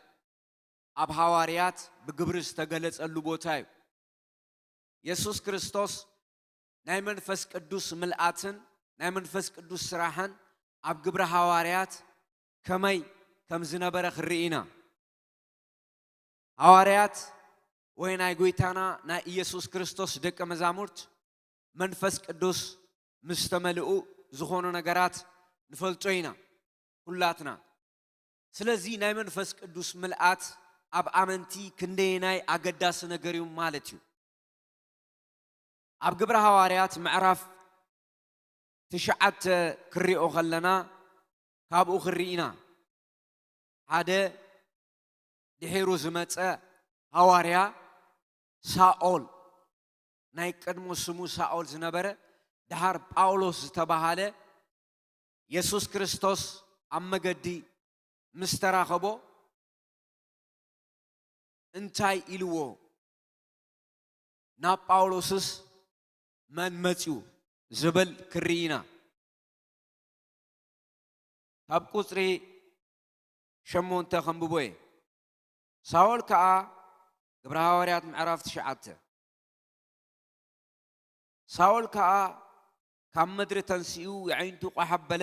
ኣብ ሃዋርያት ብግብሪ ዝተገለጸሉ ቦታ እዩ። የሱስ ክርስቶስ ናይ መንፈስ ቅዱስ ምልኣትን ናይ መንፈስ ቅዱስ ስራሕን ኣብ ግብረ ሃዋርያት ከመይ ከም ዝነበረ ክንርኢ ኢና። ሃዋርያት ወይ ናይ ጎይታና ናይ ኢየሱስ ክርስቶስ ደቀ መዛሙርት መንፈስ ቅዱስ ምስ ተመልኡ ዝኾኑ ነገራት ንፈልጦ ኢና ኩላትና። ስለዚ ናይ መንፈስ ቅዱስ ምልኣት ኣብ ኣመንቲ ክንደየናይ ኣገዳሲ ነገር እዩ ማለት እዩ። ኣብ ግብረ ሃዋርያት ምዕራፍ ትሽዓተ ክሪኦ ከለና ካብኡ ክርኢ ኢና። ሓደ ድሒሩ ዝመጸ ሃዋርያ ሳኦል፣ ናይ ቀድሞ ስሙ ሳኦል ዝነበረ፣ ደሓር ጳውሎስ ዝተባሃለ፣ የሱስ ክርስቶስ ኣብ መገዲ ምስ ተራኸቦ እንታይ ኢልዎ? ናብ ጳውሎስስ መን መጺኡ ዝብል ክርኢ ኢና። ካብ ቁጽሪ ሸሞንተ ከንብቦ እየ። ሳኦል ከኣ፣ ግብረ ሃዋርያት ምዕራፍ ትሽዓተ። ሳኦል ከኣ ካብ ምድሪ ተንሲኡ የዒንቱ ቋሕ ኣበለ፣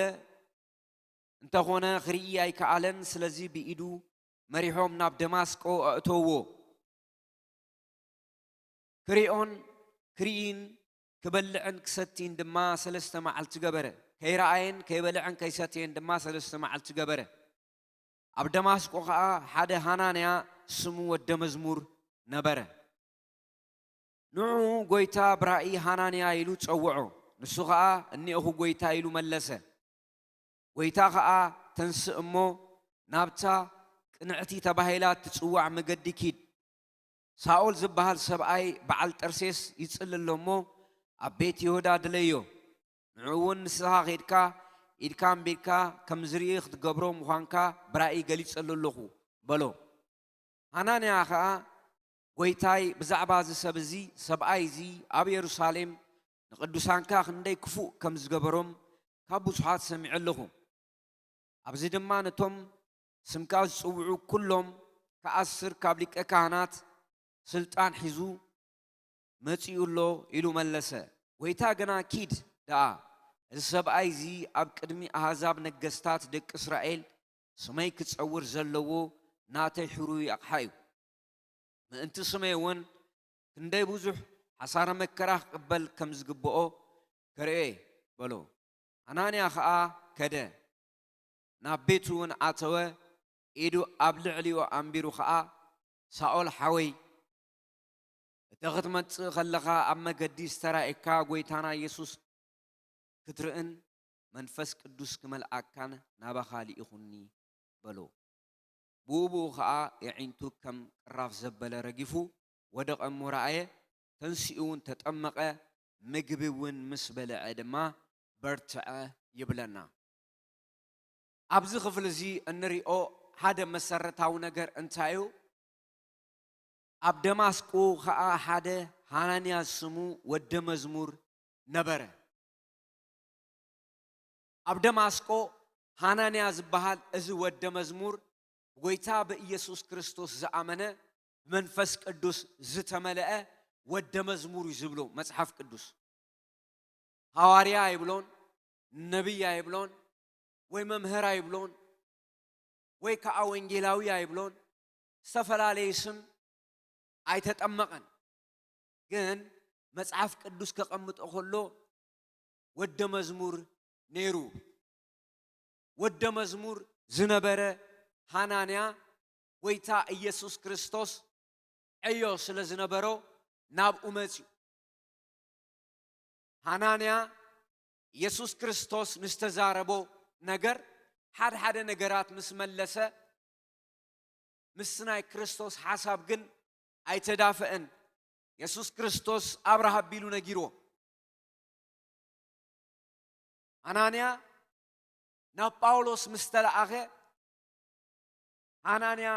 እንተኾነ ክርኢ ኣይከኣለን። ስለዚ ብኢዱ መሪሖም ናብ ደማስቆ ኣእተውዎ። ክሪኦን ክርኢን ክበልዕን ክሰቲን ድማ ሰለስተ መዓልቲ ገበረ። ከይረኣየን ከይበልዐን ከይሰተየን ድማ ሰለስተ መዓልቲ ገበረ። ኣብ ደማስቆ ኸኣ ሓደ ሃናንያ ስሙ ወደ መዝሙር ነበረ። ንዕኡ ጐይታ ብራእይ ሃናንያ ኢሉ ጸውዖ። ንሱ ኸኣ እኔእኹ ጐይታ ኢሉ መለሰ። ጐይታ ኸኣ ተንስእ እሞ ናብታ ቅንዕቲ ተባሂላ እትጽዋዕ መገዲ ኪድ። ሳኦል ዝበሃል ሰብኣይ በዓል ጠርሴስ ይጽሊ ኣሎ እሞ ኣብ ቤት ይሁዳ ድለዮ። ንዕኡ እውን ንስኻ ኬድካ ኢድካ ኣንቢርካ ከም ዝርኢ ክትገብሮ ምዃንካ ብራእይ ገሊጸሉ ኣለኹ በሎ። ሃናንያ ኸኣ ጐይታይ ብዛዕባ እዚ ሰብ እዚ ሰብኣይ እዚ ኣብ የሩሳሌም ንቕዱሳንካ ክንደይ ክፉእ ከም ዝገበሮም ካብ ብዙሓት ሰሚዐ ኣለኹ። ኣብዚ ድማ ነቶም ስምካ ዝጽውዑ ኩሎም ክኣስር ካብ ሊቀ ካህናት ስልጣን ሒዙ መጺኡ ኣሎ ኢሉ መለሰ። ጐይታ ግና ኪድ ደኣ፣ እዚ ሰብኣይ እዚ ኣብ ቅድሚ ኣህዛብ ነገስታት ደቂ እስራኤል ስመይ ክጸውር ዘለዎ ናተይ ሕሩይ ኣቕሓ እዩ። ምእንቲ ስመይ እውን ክንደይ ብዙሕ ሓሳረ መከራ ክቕበል ከም ዝግብኦ ከርእዮ እየ በሎ። ሃናንያ ኸኣ ከደ፣ ናብ ቤቱ እውን ኣተወ። ኢዱ ኣብ ልዕሊኡ ኣንቢሩ ኸኣ፣ ሳኦል ሓወይ፣ እተ ኽትመጽእ ኸለኻ ኣብ መገዲ ዝተራእየካ ጐይታና የሱስ ክትርእን መንፈስ ቅዱስ ክመልኣካን ናባኻ ልኢኹኒ በሎ። ብኡ ብኡ ኸኣ የዒንቱ ከም ቅራፍ ዘበለ ረጊፉ ወደቐ እሞ ረኣየ። ተንሲኡ እውን ተጠመቐ። ምግቢ እውን ምስ በልዐ ድማ በርትዐ ይብለና። ኣብዚ ክፍሊ እዚ እንሪኦ ሓደ መሰረታዊ ነገር እንታይ እዩ? ኣብ ደማስቆ ኸኣ ሓደ ሃናንያ ስሙ ወደ መዝሙር ነበረ። ኣብ ደማስቆ ሃናንያ ዝበሃል እዚ ወደ መዝሙር ብጎይታ ብኢየሱስ ክርስቶስ ዝኣመነ ብመንፈስ ቅዱስ ዝተመልአ ወደ መዝሙር እዩ ዝብሎ መጽሓፍ ቅዱስ። ሃዋርያ ኣይብሎን፣ ነቢይ ኣይብሎን፣ ወይ መምህር ኣይብሎን፣ ወይ ከዓ ወንጌላዊ ኣይብሎን። ዝተፈላለየ ስም ኣይተጠመቐን። ግን መጽሓፍ ቅዱስ ከቐምጦ ከሎ ወደ መዝሙር ነይሩ። ወደ መዝሙር ዝነበረ ሃናንያ ጎይታ ኢየሱስ ክርስቶስ ዕዮ ስለ ዝነበሮ ናብኡ መጺኡ። ሃናንያ ኢየሱስ ክርስቶስ ንዝተዛረቦ ነገር ሓድሓደ ነገራት ምስ መለሰ፣ ምስ ናይ ክርስቶስ ሓሳብ ግን ኣይተዳፈአን። የሱስ ክርስቶስ ኣብርሃ ኣቢሉ ነጊርዎ። ሃናንያ ናብ ጳውሎስ ምስ ተለኣኸ፣ ሃናንያ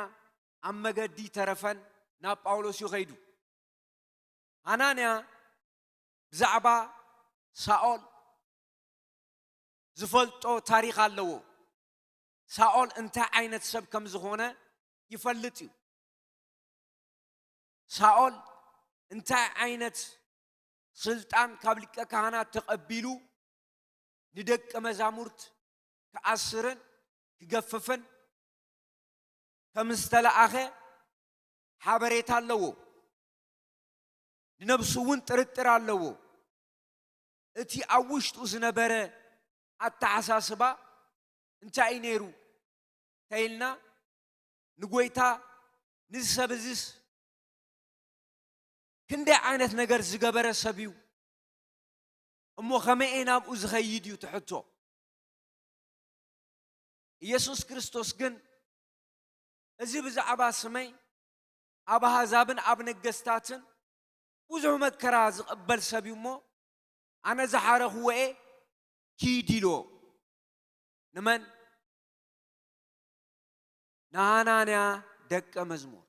ኣብ መገዲ ተረፈን ናብ ጳውሎስ እዩ ኸይዱ። ሃናንያ ብዛዕባ ሳኦል ዝፈልጦ ታሪኽ ኣለዎ። ሳኦል እንታይ ዓይነት ሰብ ከም ዝኾነ ይፈልጥ እዩ። ሳኦል እንታይ ዓይነት ስልጣን ካብ ሊቀ ካህናት ተቐቢሉ ንደቀ መዛሙርት ክኣስርን ክገፍፍን ከም ዝተለኣኸ ሓበሬታ ኣለዎ። ንነብሱ እውን ጥርጥር ኣለዎ። እቲ ኣብ ውሽጡ ዝነበረ ኣተሓሳስባ እንታይ እዩ ነይሩ ተይልና፣ ንጎይታ፣ ንዚ ሰብ እዚስ ክንደይ ዓይነት ነገር ዝገበረ ሰብ እዩ እሞ ከመይ እየ ናብኡ ዝኸይድ እዩ ትሕቶ። ኢየሱስ ክርስቶስ ግን እዚ ብዛዕባ ስመይ ኣብ ኣህዛብን ኣብ ነገስታትን ብዙሕ መከራ ዝቕበል ሰብ እዩ እሞ ኣነ ዝሓረኽዎ እየ ኪድ ኢልዎ። ንመን? ንሃናንያ ደቀ መዝሙር።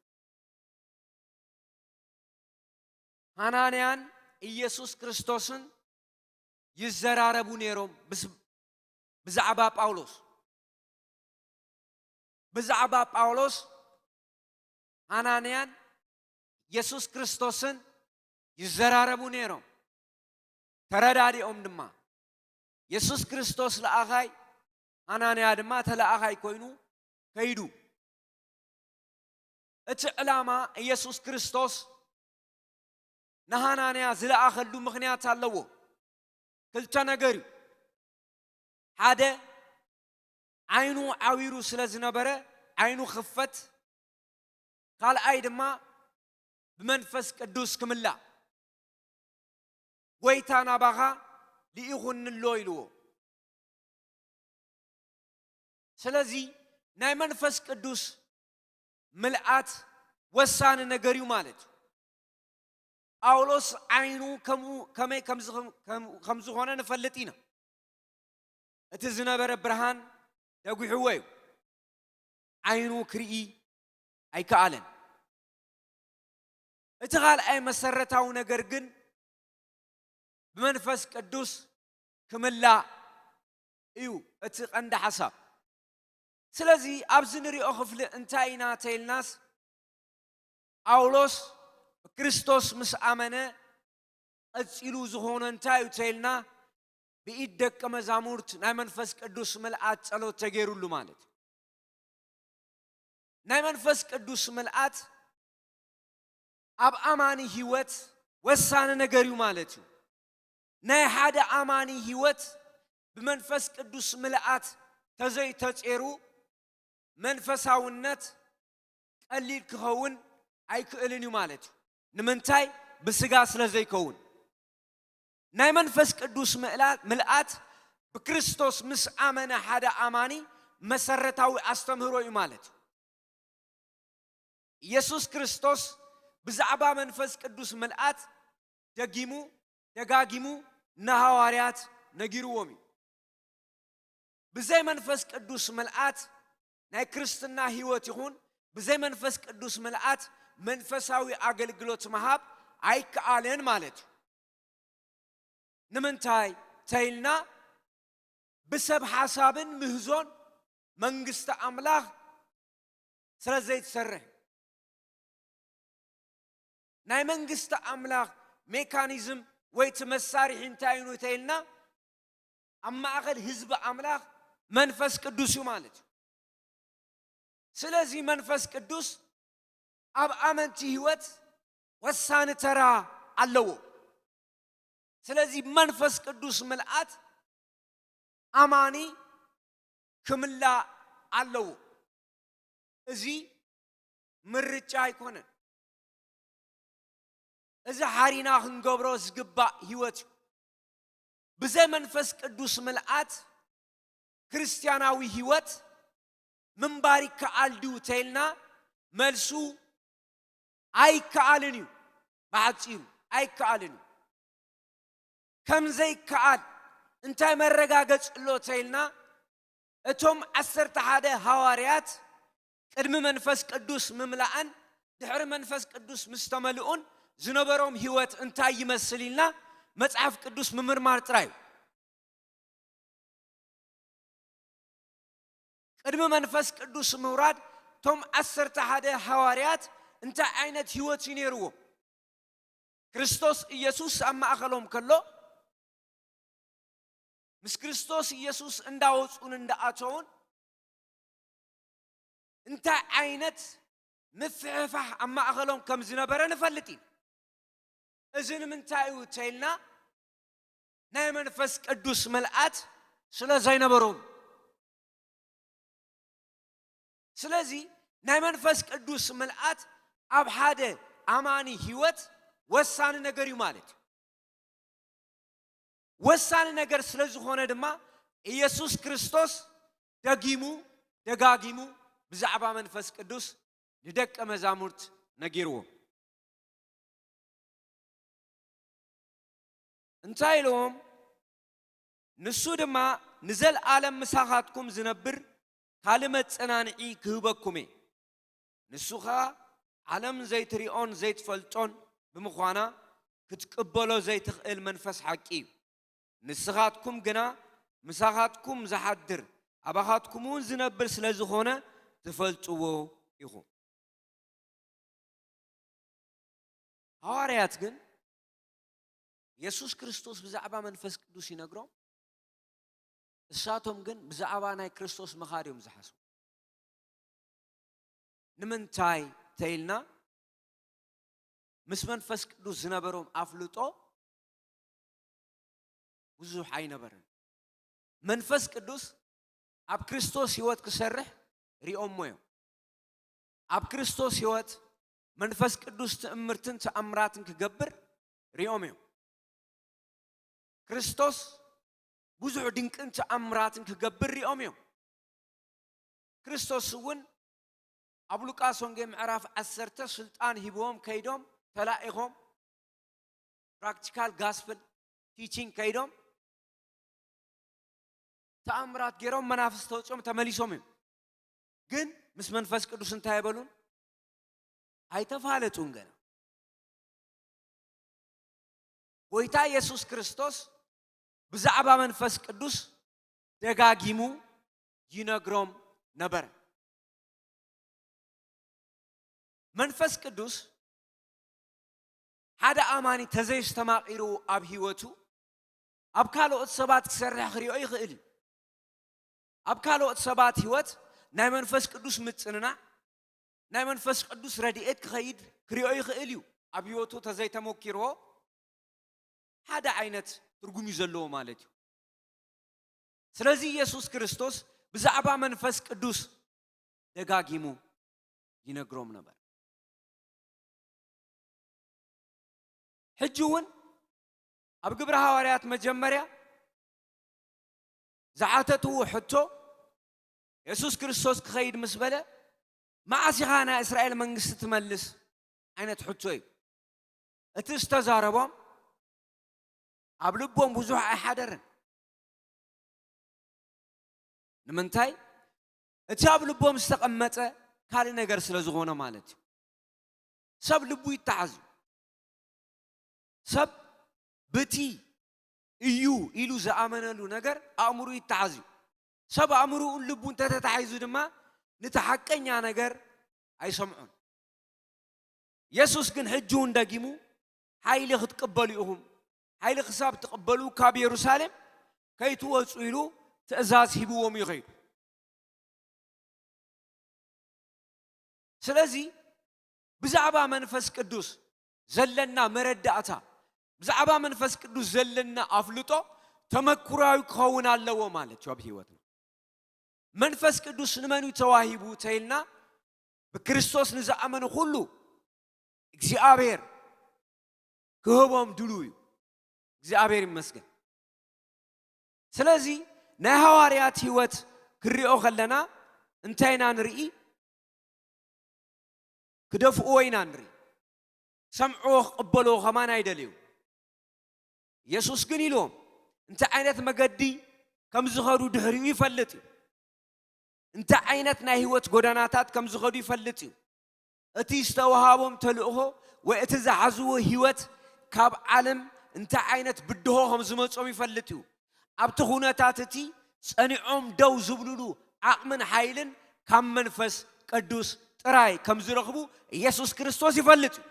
ሃናንያን ኢየሱስ ክርስቶስን ይዘራረቡ ነይሮም ብስ- ብዛዕባ ጳውሎስ። ብዛዕባ ጳውሎስ ሃናንያን የሱስ ክርስቶስን ይዘራረቡ ነይሮም። ተረዳዲኦም ድማ የሱስ ክርስቶስ ለኣኻይ፣ ሃናንያ ድማ ተለኣኻይ ኮይኑ ከይዱ። እቲ ዕላማ ኢየሱስ ክርስቶስ ንሃናንያ ዝለኣኸሉ ምኽንያት ኣለዎ። ክልተ ነገር እዩ። ሓደ ዓይኑ ዓዊሩ ስለ ዝነበረ ዓይኑ ክፈት፣ ካልኣይ ድማ ብመንፈስ ቅዱስ ክምላእ፣ ጎይታ ናባኻ ልኢኹኒ ኣሎ ኢልዎ። ስለዚ ናይ መንፈስ ቅዱስ ምልኣት ወሳኒ ነገር እዩ ማለት እዩ። ጳውሎስ ዓይኑ ከምኡ ከመይ ከም ዝኸ- ከም- ከም ዝኾነ ንፈልጥ ኢና። እቲ ዝነበረ ብርሃን ደጒሕዎ እዩ። ዓይኑ ክርኢ ኣይከኣለን። እቲ ካልኣይ መሰረታዊ ነገር ግን ብመንፈስ ቅዱስ ክምላእ እዩ እቲ ቀንዲ ሓሳብ። ስለዚ ኣብዚ ንሪኦ ክፍሊ እንታይ ኢና ተይልናስ፣ ጳውሎስ ብክርስቶስ ምስ ኣመነ ቀጺሉ ዝኾነ እንታይ እዩ ተይልና፣ ብኢድ ደቀ መዛሙርት ናይ መንፈስ ቅዱስ ምልኣት ጸሎት ተገይሩሉ ማለት እዩ። ናይ መንፈስ ቅዱስ ምልኣት ኣብ ኣማኒ ህይወት ወሳኒ ነገር እዩ ማለት እዩ። ናይ ሓደ ኣማኒ ህይወት ብመንፈስ ቅዱስ ምልኣት ተዘይተጼሩ መንፈሳውነት ቀሊል ክኸውን ኣይክእልን እዩ ማለት እዩ። ንምንታይ? ብስጋ ስለ ዘይከውን። ናይ መንፈስ ቅዱስ ምእላ- ምልኣት ብክርስቶስ ምስ ኣመነ ሓደ ኣማኒ መሰረታዊ ኣስተምህሮ እዩ ማለት እዩ። ኢየሱስ ክርስቶስ ብዛዕባ መንፈስ ቅዱስ ምልኣት ደጊሙ ደጋጊሙ ንሃዋርያት ነጊርዎም እዩ። ብዘይ መንፈስ ቅዱስ ምልኣት ናይ ክርስትና ህይወት ይኹን ብዘይ መንፈስ ቅዱስ ምልኣት መንፈሳዊ ኣገልግሎት ምሃብ ኣይከኣልን ማለት እዩ። ንምንታይ ተይልና ብሰብ ሓሳብን ምህዞን መንግስቲ ኣምላኽ ስለ ዘይትሰርሕ። ናይ መንግስቲ ኣምላኽ ሜካኒዝም ወይ እቲ መሳርሒ እንታይ እዩ ተይልና ኣብ ማእኸል ህዝቢ ኣምላኽ መንፈስ ቅዱስ እዩ ማለት እዩ። ስለዚ መንፈስ ቅዱስ ኣብ ኣመንቲ ህይወት ወሳኒ ተራ ኣለዎ። ስለዚ መንፈስ ቅዱስ ምልኣት ኣማኒ ክምላእ ኣለዎ። እዚ ምርጫ ኣይኮነን። እዚ ሓሪና ክንገብሮ ዝግባእ ህይወት እዩ። ብዘይ መንፈስ ቅዱስ ምልኣት ክርስትያናዊ ህይወት ምንባር ይከኣል ድዩ ተይልና፣ መልሱ ኣይከኣልን እዩ። ብሓጺሩ ኣይከኣልን እዩ። ከም ዘይከኣል እንታይ መረጋገጺ ኣሎ ተይልና፣ እቶም ዓሰርተ ሓደ ሃዋርያት ቅድሚ መንፈስ ቅዱስ ምምላእን ድሕሪ መንፈስ ቅዱስ ምስ ተመልኡን ዝነበሮም ህይወት እንታይ ይመስል ኢልና መጽሓፍ ቅዱስ ምምርማር ጥራይ እዩ። ቅድሚ መንፈስ ቅዱስ ምውራድ እቶም ዓሰርተ ሓደ ሃዋርያት እንታይ ዓይነት ህይወት እዩ ነይርዎም? ክርስቶስ ኢየሱስ ኣብ ማእኸሎም ከሎ፣ ምስ ክርስቶስ ኢየሱስ እንዳወጹን እንዳኣተውን እንታይ ዓይነት ምፍሕፋሕ ኣብ ማእኸሎም ከም ዝነበረ ንፈልጥ ኢና። እዚ ንምንታይ እዩ ተይልና፣ ናይ መንፈስ ቅዱስ ምልኣት ስለ ዘይነበሮም። ስለዚ ናይ መንፈስ ቅዱስ ምልኣት ኣብ ሓደ ኣማኒ ህይወት ወሳኒ ነገር እዩ ማለት እዩ። ወሳኒ ነገር ስለ ዝኾነ ድማ ኢየሱስ ክርስቶስ ደጊሙ ደጋጊሙ ብዛዕባ መንፈስ ቅዱስ ንደቀ መዛሙርት ነጊርዎም። እንታይ ኢልዎም? ንሱ ድማ ንዘለኣለም ምሳኻትኩም ዝነብር ካልእ መጸናንዒ ክህበኩም እየ። ንሱ ኸኣ ዓለም ዘይትሪኦን ዘይትፈልጦን ብምዃና ክትቅበሎ ዘይትኽእል መንፈስ ሓቂ እዩ። ንስኻትኩም ግና ምሳኻትኩም ዝሓድር ኣባኻትኩም እውን ዝነብር ስለ ዝኾነ ትፈልጥዎ ኢኹም። ሃዋርያት ግን የሱስ ክርስቶስ ብዛዕባ መንፈስ ቅዱስ ይነግሮም፣ እሳቶም ግን ብዛዕባ ናይ ክርስቶስ ምኻድ እዮም ዝሓስቡ። ንምንታይ ተይልና ምስ መንፈስ ቅዱስ ዝነበሮም ኣፍልጦ ብዙሕ ኣይነበረን። መንፈስ ቅዱስ ኣብ ክርስቶስ ህይወት ክሰርሕ ሪኦሞ እዮም። ኣብ ክርስቶስ ህይወት መንፈስ ቅዱስ ትእምርትን ተኣምራትን ክገብር ሪኦም እዮም። ክርስቶስ ብዙሕ ድንቅን ተኣምራትን ክገብር ሪኦም እዮም። ክርስቶስ እውን ኣብ ሉቃስ ወንጌል ምዕራፍ ዓሰርተ ስልጣን ሂብዎም ከይዶም ተላኢኾም ፕራክቲካል ጋስፕል ቲቺንግ ከይዶም ተኣምራት ገይሮም መናፍስቲ ተወፂኦም ተመሊሶም እዮም። ግን ምስ መንፈስ ቅዱስ እንታይ የበሉን? ኣይተፋለጡን ገና። ጎይታ ኢየሱስ ክርስቶስ ብዛዕባ መንፈስ ቅዱስ ደጋጊሙ ይነግሮም ነበረ። መንፈስ ቅዱስ ሓደ ኣማኒ ተዘይስተማቒሩ ኣብ ህይወቱ ኣብ ካልኦት ሰባት ክሰርሕ ክሪኦ ይኽእል እዩ። ኣብ ካልኦት ሰባት ህይወት ናይ መንፈስ ቅዱስ ምጽንናዕ፣ ናይ መንፈስ ቅዱስ ረድኤት ክኸይድ ክሪኦ ይኽእል እዩ። ኣብ ህይወቱ ተዘይተመኪርዎ ሓደ ዓይነት ትርጉም እዩ ዘለዎ ማለት እዩ። ስለዚ ኢየሱስ ክርስቶስ ብዛዕባ መንፈስ ቅዱስ ደጋጊሙ ይነግሮም ነበር። ሕጂ እውን ኣብ ግብረ ሃዋርያት መጀመርያ ዝሓተትዎ ሕቶ፣ የሱስ ክርስቶስ ክኸይድ ምስ በለ፣ "መዓስ ኢኻ ናይ እስራኤል መንግስቲ ትመልስ?" ዓይነት ሕቶ እዩ። እቲ ዝተዛረቦም ኣብ ልቦም ብዙሕ ኣይሓደረን። ንምንታይ? እቲ ኣብ ልቦም ዝተቐመጠ ካልእ ነገር ስለ ዝኾነ ማለት እዩ። ሰብ ልቡ ይተሓዝ እዩ። ሰብ ብቲ እዩ ኢሉ ዝኣመነሉ ነገር ኣእምሩ ይተሓዝ እዩ። ሰብ ኣእምሩኡን ልቡ እንተተታሒዙ ድማ ነቲ ሓቀኛ ነገር ኣይሰምዖን። የሱስ ግን ሕጂ እውን ደጊሙ ሓይሊ ክትቅበሉ ኢኹም፣ ሓይሊ ክሳብ ትቕበሉ ካብ የሩሳሌም ከይትወፁ ኢሉ ትእዛዝ ሂብዎም እዩ ከይዱ። ስለዚ ብዛዕባ መንፈስ ቅዱስ ዘለና መረዳእታ፣ ብዛዕባ መንፈስ ቅዱስ ዘለና ኣፍልጦ ተመኩራዊ ክኸውን ኣለዎ ማለት እዩ ኣብ ህይወትና። መንፈስ ቅዱስ ንመን እዩ ተዋሂቡ ተይልና፣ ብክርስቶስ ንዝኣመኑ ኩሉ እግዚኣብሔር ክህቦም ድሉ እዩ። እግዚኣብሔር ይመስገን። ስለዚ ናይ ሃዋርያት ህይወት ክሪኦ ከለና እንታይ ኢና ንርኢ? ክደፍእዎ ኢና ንርኢ። ሰምዕዎ ክቕበልዎ ከማን ኣይደልዩ። የሱስ ግን ኢልዎም እንታይ ዓይነት መገዲ ከም ዝኸዱ ድሕሪኡ ይፈልጥ እዩ። እንታይ ዓይነት ናይ ህይወት ጎዳናታት ከም ዝኸዱ ይፈልጥ እዩ። እቲ ዝተዋሃቦም ተልእኾ ወይ እቲ ዝሓዝዎ ህይወት ካብ ዓለም እንታይ ዓይነት ብድሆ ከም ዝመጾም ይፈልጥ እዩ። ኣብቲ ኩነታት እቲ ጸኒዖም ደው ዝብሉሉ ዓቕምን ሓይልን ካብ መንፈስ ቅዱስ ጥራይ ከም ዝረኽቡ ኢየሱስ ክርስቶስ ይፈልጥ እዩ።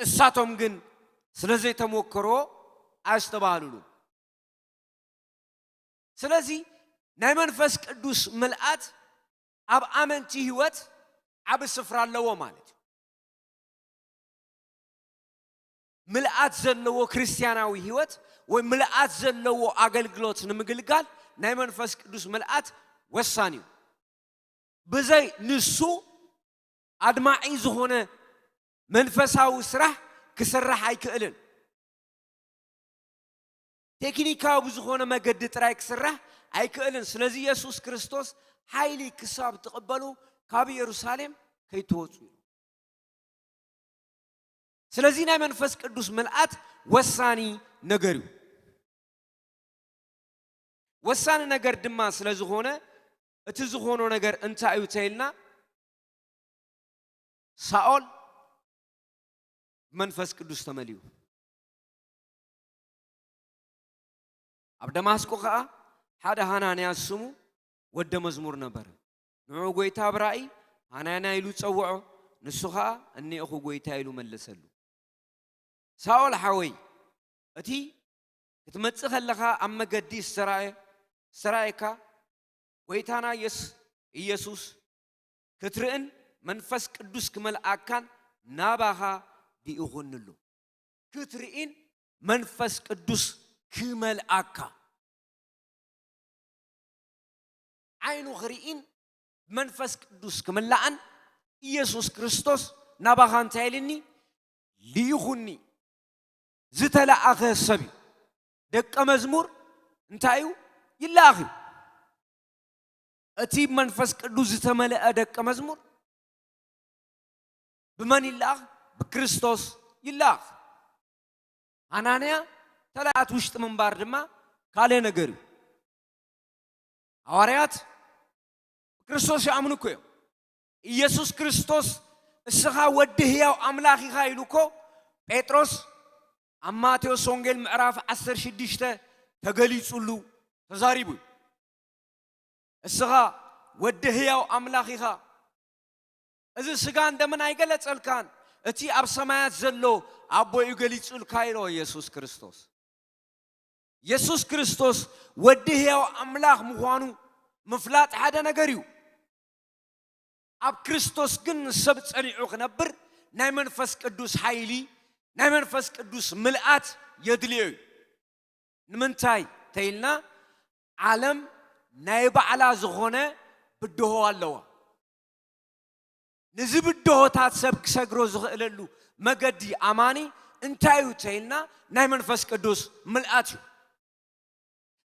እሳቶም ግን ስለ ዘይተሞከርዎ ኣስተባህሉሉ። ስለዚ ናይ መንፈስ ቅዱስ ምልኣት ኣብ ኣመንቲ ህይወት ዓቢ ስፍራ ኣለዎ ማለት እዩ። ምልኣት ዘለዎ ክርስትያናዊ ህይወት ወይ ምልኣት ዘለዎ ኣገልግሎት ንምግልጋል ናይ መንፈስ ቅዱስ ምልኣት ወሳኒ እዩ። ብዘይ ንሱ ኣድማዒ ዝኾነ መንፈሳዊ ስራሕ ክስራሕ ኣይክእልን። ቴክኒካዊ ብዝኾነ መገዲ ጥራይ ክስራሕ ኣይክእልን። ስለዚ የሱስ ክርስቶስ ሓይሊ ክሳብ ትቕበሉ ካብ የሩሳሌም ከይትወፁ እዩ። ስለዚ ናይ መንፈስ ቅዱስ ምልኣት ወሳኒ ነገር እዩ። ወሳኒ ነገር ድማ ስለ ዝኾነ እቲ ዝኾኖ ነገር እንታይ እዩ ተይልና ሳኦል ብመንፈስ ቅዱስ ተመልዩ። ኣብ ደማስቆ ኸኣ ሓደ ሃናንያ ስሙ ወደ መዝሙር ነበረ። ንዑ ጐይታ ብራእይ ሃናንያ ኢሉ ጸውዖ። ንሱ ኸኣ እኔእኹ ጐይታ ኢሉ መለሰሉ። ሳኦል ሓወይ፣ እቲ ክትመጽእ ከለኻ ኣብ መገዲ ዝተራእየ-፣ ዝተራእየካ ጐይታና የስ-፣ ኢየሱስ ክትርእን መንፈስ ቅዱስ ክመልኣካን ናባኻ ሊኢኹኒ ኣሎ። ክትርእን መንፈስ ቅዱስ ክመልኣካ። ዓይኑ ክርእን መንፈስ ቅዱስ ክምልኣን ኢየሱስ ክርስቶስ ናባኻ እንታይ ኢልኒ? ልኢኹኒ። ዝተለኣኸ ሰብ እዩ። ደቀ መዝሙር እንታይ እዩ? ይለኣኽ እዩ። እቲ መንፈስ ቅዱስ ዝተመልአ ደቀ መዝሙር ብመን ይለኣኽ? ብክርስቶስ ይለኣኽ። ሃናንያ ተለኣት ውሽጢ ምንባር ድማ ካልእ ነገር እዩ። ሃዋርያት ብክርስቶስ ይኣምኑ እኮ እዮም። ኢየሱስ ክርስቶስ እስኻ ወዲ ህያው ኣምላኽ ኢኻ ኢሉ እኮ ጴጥሮስ ኣብ ማቴዎስ ወንጌል ምዕራፍ ዓሰርተ ሽዱሽተ ተገሊጹሉ ተዛሪቡ እዩ። እስኻ ወዲ ህያው ኣምላኽ ኢኻ። እዚ ስጋን ደምን ኣይገለጸልካን፣ እቲ ኣብ ሰማያት ዘሎ ኣቦ እዩ ገሊጹልካ ኢሎ ኢየሱስ ክርስቶስ። ኢየሱስ ክርስቶስ ወዲ ህያው ኣምላኽ ምዃኑ ምፍላጥ ሓደ ነገር እዩ። ኣብ ክርስቶስ ግን ሰብ ጸኒዑ ክነብር ናይ መንፈስ ቅዱስ ሓይሊ፣ ናይ መንፈስ ቅዱስ ምልኣት የድልዮ እዩ። ንምንታይ ተይልና፣ ዓለም ናይ ባዕላ ዝኾነ ብድሆ ኣለዋ። ነዚ ብድሆታት ሰብ ክሰግሮ ዝኽእለሉ መገዲ ኣማኒ እንታይ እዩ ተይልና፣ ናይ መንፈስ ቅዱስ ምልኣት እዩ።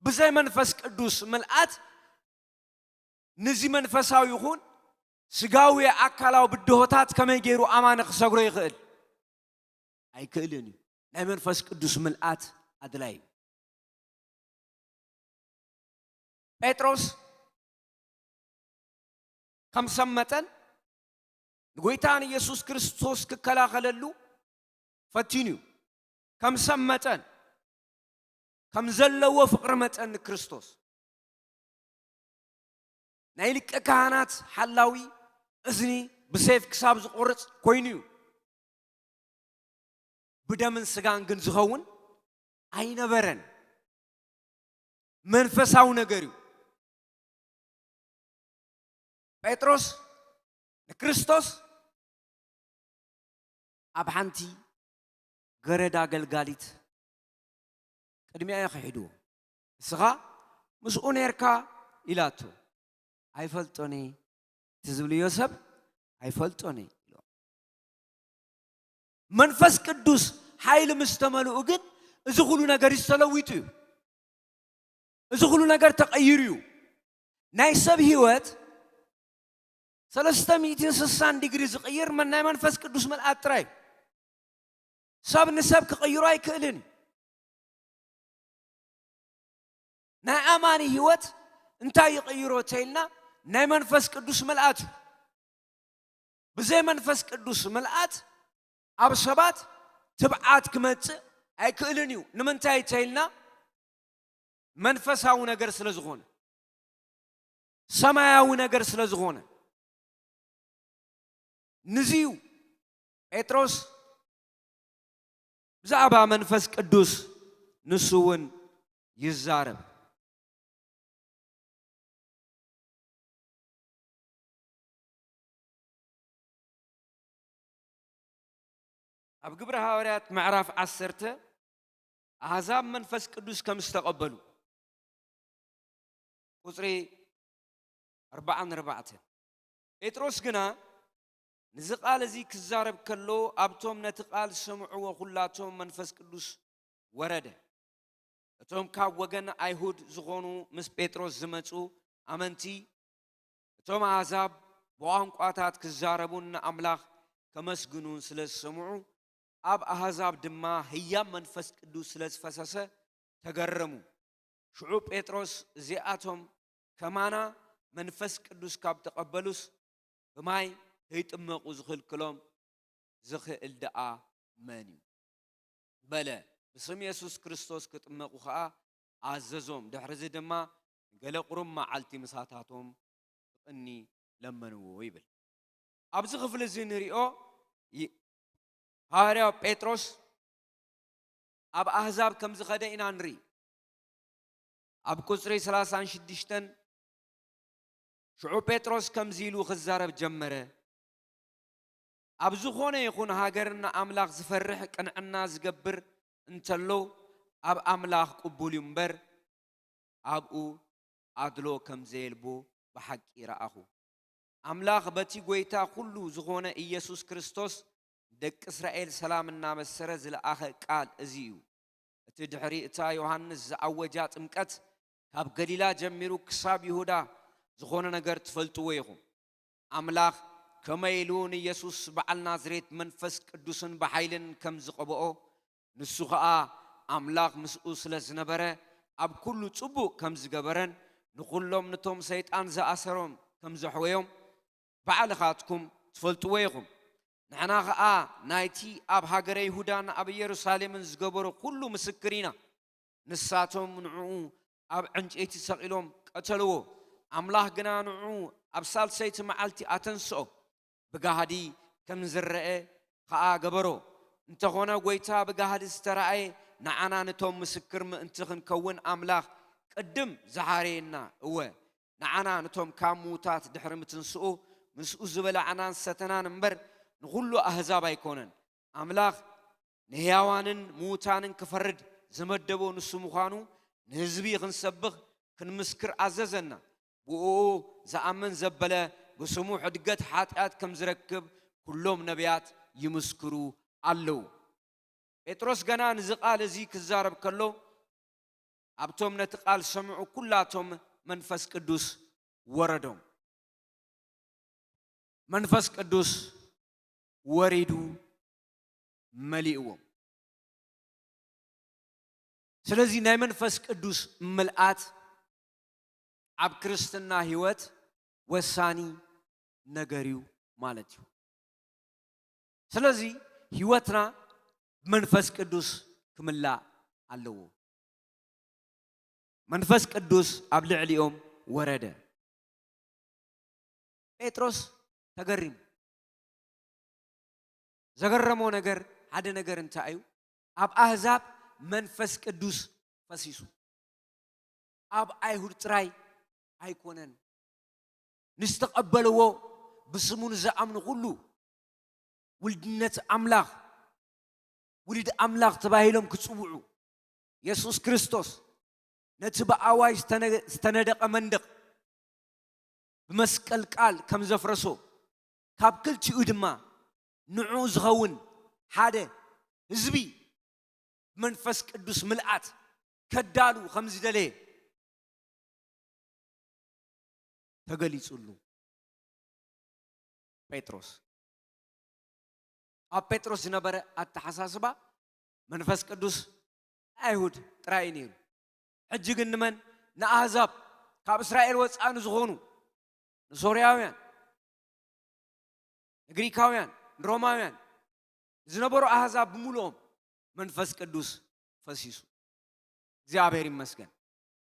ብዘይ መንፈስ ቅዱስ ምልኣት ነዚ መንፈሳዊ ይኹን ስጋዊ ኣካላዊ ብድሆታት ከመይ ገይሩ ኣማኒ ክሰግሮ ይኽእል? ኣይክእልን እዩ። ናይ መንፈስ ቅዱስ ምልኣት ኣድላይ እዩ። ጴጥሮስ ከም ሰብ መጠን ንጎይታ ንኢየሱስ ክርስቶስ ክከላኸለሉ ፈቲኑ እዩ። ከም ሰብ መጠን፣ ከም ዘለዎ ፍቕሪ መጠን ንክርስቶስ፣ ናይ ሊቀ ካህናት ሓላዊ እዝኒ ብሴፍ ክሳብ ዝቖርጽ ኮይኑ እዩ። ብደምን ስጋን ግን ዝኸውን ኣይነበረን። መንፈሳዊ ነገር እዩ። ጴጥሮስ ንክርስቶስ ኣብ ሓንቲ ገረድ ኣገልጋሊት ቅድሚኣ እዩ ክሒድዎ። "ንስኻ ምስኡ ኔርካ?" ኢላቶ። "ኣይፈልጦን እየ፣ እቲ ዝብልዮ ሰብ ኣይፈልጦን እየ" ኢልዎ። መንፈስ ቅዱስ ሓይሊ ምስ ተመልኡ ግን እዚ ኩሉ ነገር እዩ ተለዊጡ እዩ። እዚ ኩሉ ነገር ተቐይሩ እዩ። ናይ ሰብ ህይወት ሰለስተ ሚእትን ስሳን ዲግሪ ዝቕይር መን ናይ መንፈስ ቅዱስ ምልኣት ጥራይ እዩ። ሰብ ንሰብ ክቕይሮ ኣይክእልን እዩ። ናይ ኣማኒ ህይወት እንታይ ይቕይሮ ተይልና፣ ናይ መንፈስ ቅዱስ ምልኣት እዩ። ብዘይ መንፈስ ቅዱስ ምልኣት ኣብ ሰባት ትብዓት ክመጽእ ኣይክእልን እዩ። ንምንታይ ተይልና፣ መንፈሳዊ ነገር ስለ ዝኾነ፣ ሰማያዊ ነገር ስለ ዝኾነ፣ ንዚዩ ጴጥሮስ ብዛዕባ መንፈስ ቅዱስ ንሱ እውን ይዛረብ። ኣብ ግብረ ሃዋርያት ምዕራፍ ዓሰርተ ኣህዛብ መንፈስ ቅዱስ ከም ዝተቐበሉ፣ ቁጽሪ ኣርባዓን ኣርባዕተን። ጴጥሮስ ግና ነዚ ቃል እዚ ክዛረብ ከሎ፣ ኣብቶም ነቲ ቃል ዝሰምዕዎ ኹላቶም መንፈስ ቅዱስ ወረደ። እቶም ካብ ወገን ኣይሁድ ዝኾኑ ምስ ጴጥሮስ ዝመጹ ኣመንቲ፣ እቶም ኣህዛብ ብቋንቋታት ክዛረቡን ንኣምላኽ ከመስግኑን ስለ ዝሰምዑ፣ ኣብ ኣህዛብ ድማ ህያብ መንፈስ ቅዱስ ስለ ዝፈሰሰ ተገረሙ። ሽዑ ጴጥሮስ፣ "እዚኣቶም ከማና መንፈስ ቅዱስ ካብ ተቐበሉስ፣ ብማይ ከይጥመቑ ዝኽልክሎም ዝኽእል ደኣ መን እዩ?" በለ። ብስም የሱስ ክርስቶስ ክጥመቑ ኸኣ ኣዘዞም። ድሕርዚ ድማ ንገለ ቁሩብ መዓልቲ ምሳታቶም ክቕኒ ለመንዎ ይብል። ኣብዚ ክፍሊ እዚ ንሪኦ፣ ይ-፣ ሃዋርያው ጴጥሮስ ኣብ ኣህዛብ ከም ዝኸደ ኢና ንርኢ። ኣብ ቁጽሪ ሰላሳን ሽዱሽተን፣ ሽዑ ጴጥሮስ ከምዚ ኢሉ ክዛረብ ጀመረ፣ "ኣብ ዝኾነ ይኹን ሃገር ንኣምላኽ ዝፈርሕ ቅንዕና ዝገብር እንተሎ፣ ኣብ ኣምላኽ ቅቡል እዩ እምበር፣ ኣብኡ ኣድሎ ከም ዘየልቦ ብሓቂ ረኣኹ። ኣምላኽ በቲ ጐይታ ኩሉ ዝኾነ ኢየሱስ ክርስቶስ ንደቂ እስራኤል ሰላም እናበሰረ ዝለኣኸ ቃል እዚ እዩ። እቲ ድሕሪ እታ ዮሃንስ ዝኣወጃ ጥምቀት ካብ ገሊላ ጀሚሩ ክሳብ ይሁዳ ዝኾነ ነገር ትፈልጥዎ ኢኹም። ኣምላኽ ከመይ ኢሉ ንኢየሱስ በዓል ናዝሬት መንፈስ ቅዱስን ብሓይልን ከም ዝቐብኦ፣ ንሱ ኸኣ ኣምላኽ ምስኡ ስለ ዝነበረ፣ ኣብ ኩሉ ጽቡቕ ከም ዝገበረን ንኹሎም ነቶም ሰይጣን ዝኣሰሮም ከም ዘሕወዮም ባዕልኻትኩም ትፈልጥዎ ኢኹም። ንሕና ኸኣ ናይቲ ኣብ ሃገረ ይሁዳን ኣብ ኢየሩሳሌምን ዝገበሮ ኩሉ ምስክር ኢና። ንሳቶም ንዕኡ ኣብ ዕንጨይቲ ሰቒሎም ቀተልዎ። ኣምላኽ ግና ንዕኡ ኣብ ሳልሰይቲ መዓልቲ ኣተንስኦ፣ ብጋህዲ ከም ዝረአ ኸኣ ገበሮ። እንተኾነ፣ ጐይታ ብጋህዲ ዝተራእየ ንዓና ነቶም ምስክር ምእንቲ ክንከውን ኣምላኽ ቅድም ዝሓረየና። እወ፣ ንዓና ነቶም ካብ ምዉታት ድሕሪ ምትንስኡ ምስኡ ዝበላዕናን ዝሰተናን እምበር፣ ንኹሉ ኣህዛብ ኣይኮነን። ኣምላኽ ንህያዋንን ምዉታንን ክፈርድ ዝመደቦ ንሱ ምዃኑ ንህዝቢ ክንሰብኽ ክንምስክር ኣዘዘና። ብእኡ ዝኣምን ዘበለ ብስሙ ሕድገት ሓጢኣት ከም ዝረክብ ኩሎም ነቢያት ይምስክሩ ኣለዉ። ጴጥሮስ ገና ነዚ ቃል እዚ ክዛረብ ከሎ፣ ኣብቶም ነቲ ቃል ዝሰምዑ ኩላቶም መንፈስ ቅዱስ ወረዶም። መንፈስ ቅዱስ ወሪዱ መሊእዎም። ስለዚ ናይ መንፈስ ቅዱስ ምልኣት ኣብ ክርስትና ህይወት ወሳኒ ነገር እዩ ማለት እዩ። ስለዚ ህይወትና ብመንፈስ ቅዱስ ክምላእ ኣለዎ። መንፈስ ቅዱስ ኣብ ልዕሊኦም ወረደ። ጴጥሮስ ተገሪሙ። ዘገረሞ ነገር ሓደ ነገር እንታይ እዩ? ኣብ ኣህዛብ መንፈስ ቅዱስ ፈሲሱ። ኣብ ኣይሁድ ጥራይ ኣይኮነን። ንዝተቐበልዎ ብስሙ ንዝኣምኑ ኩሉ ውልድነት ኣምላኽ፣ ውሉድ ኣምላኽ ተባሂሎም ክጽውዑ፣ የሱስ ክርስቶስ ነቲ ብኣዋጅ ዝተነ-፣ ዝተነደቐ መንደቕ ብመስቀል ቃል ከም ዘፍረሶ፣ ካብ ክልቲኡ ድማ ንዕኡ ዝኸውን ሓደ ህዝቢ ብመንፈስ ቅዱስ ምልኣት ከዳሉ ከም ዝደለየ ተገሊጹሉ። ጴጥሮስ፣ ኣብ ጴጥሮስ ዝነበረ ኣተሓሳስባ መንፈስ ቅዱስ ኣይሁድ ጥራይ እዩ ነይሩ። ሕጂ ግን ንመን? ንኣህዛብ፣ ካብ እስራኤል ወጻኢ ንዝኾኑ፣ ንሶርያውያን፣ ንግሪካውያን፣ ንሮማውያን ዝነበሩ ኣህዛብ ብምሉኦም መንፈስ ቅዱስ ፈሲሱ። እግዚኣብሔር ይመስገን።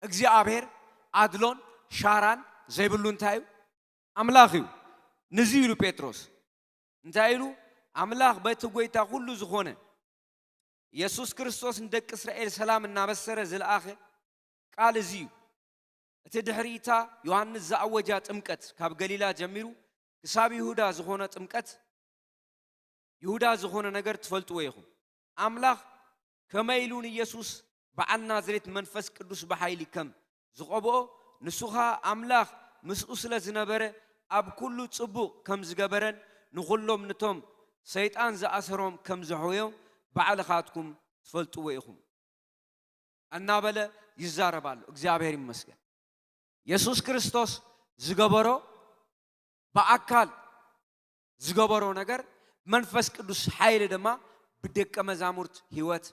እግዚኣብሔር ኣድሎን ሻራን ዘይብሉ እንታይ እዩ? ኣምላኽ እዩ። ንዚ ኢሉ ጴጥሮስ እንታይ ኢሉ? ኣምላኽ በቲ ጐይታ ኩሉ ዝኾነ የሱስ ክርስቶስ ንደቂ እስራኤል ሰላም እናበሰረ ዝለኣኸ ቃል እዚ እዩ። እቲ ድሕሪታ ዮሃንስ ዝኣወጃ ጥምቀት ካብ ገሊላ ጀሚሩ ክሳብ ይሁዳ ዝኾነ ጥምቀት፣ ይሁዳ ዝኾነ ነገር ትፈልጥዎ ኢኹም። ኣምላኽ ከመይ ኢሉ ንየሱስ በዓል ናዝሬት መንፈስ ቅዱስ ብሓይሊ ከም ዝቐብኦ፣ ንሱ ኸኣ ኣምላኽ ምስኡ ስለ ዝነበረ ኣብ ኩሉ ጽቡቕ ከም ዝገበረን ንኹሎም ነቶም ሰይጣን ዝኣሰሮም ከም ዘሕወዮም ባዕልኻትኩም ትፈልጥዎ ኢኹም። እናበለ ይዛረብ ኣሎ። እግዚኣብሔር ይመስገን። የሱስ ክርስቶስ ዝገበሮ ብኣካል ዝገበሮ ነገር መንፈስ ቅዱስ ሓይሊ ድማ ብደቀ መዛሙርት ህይወት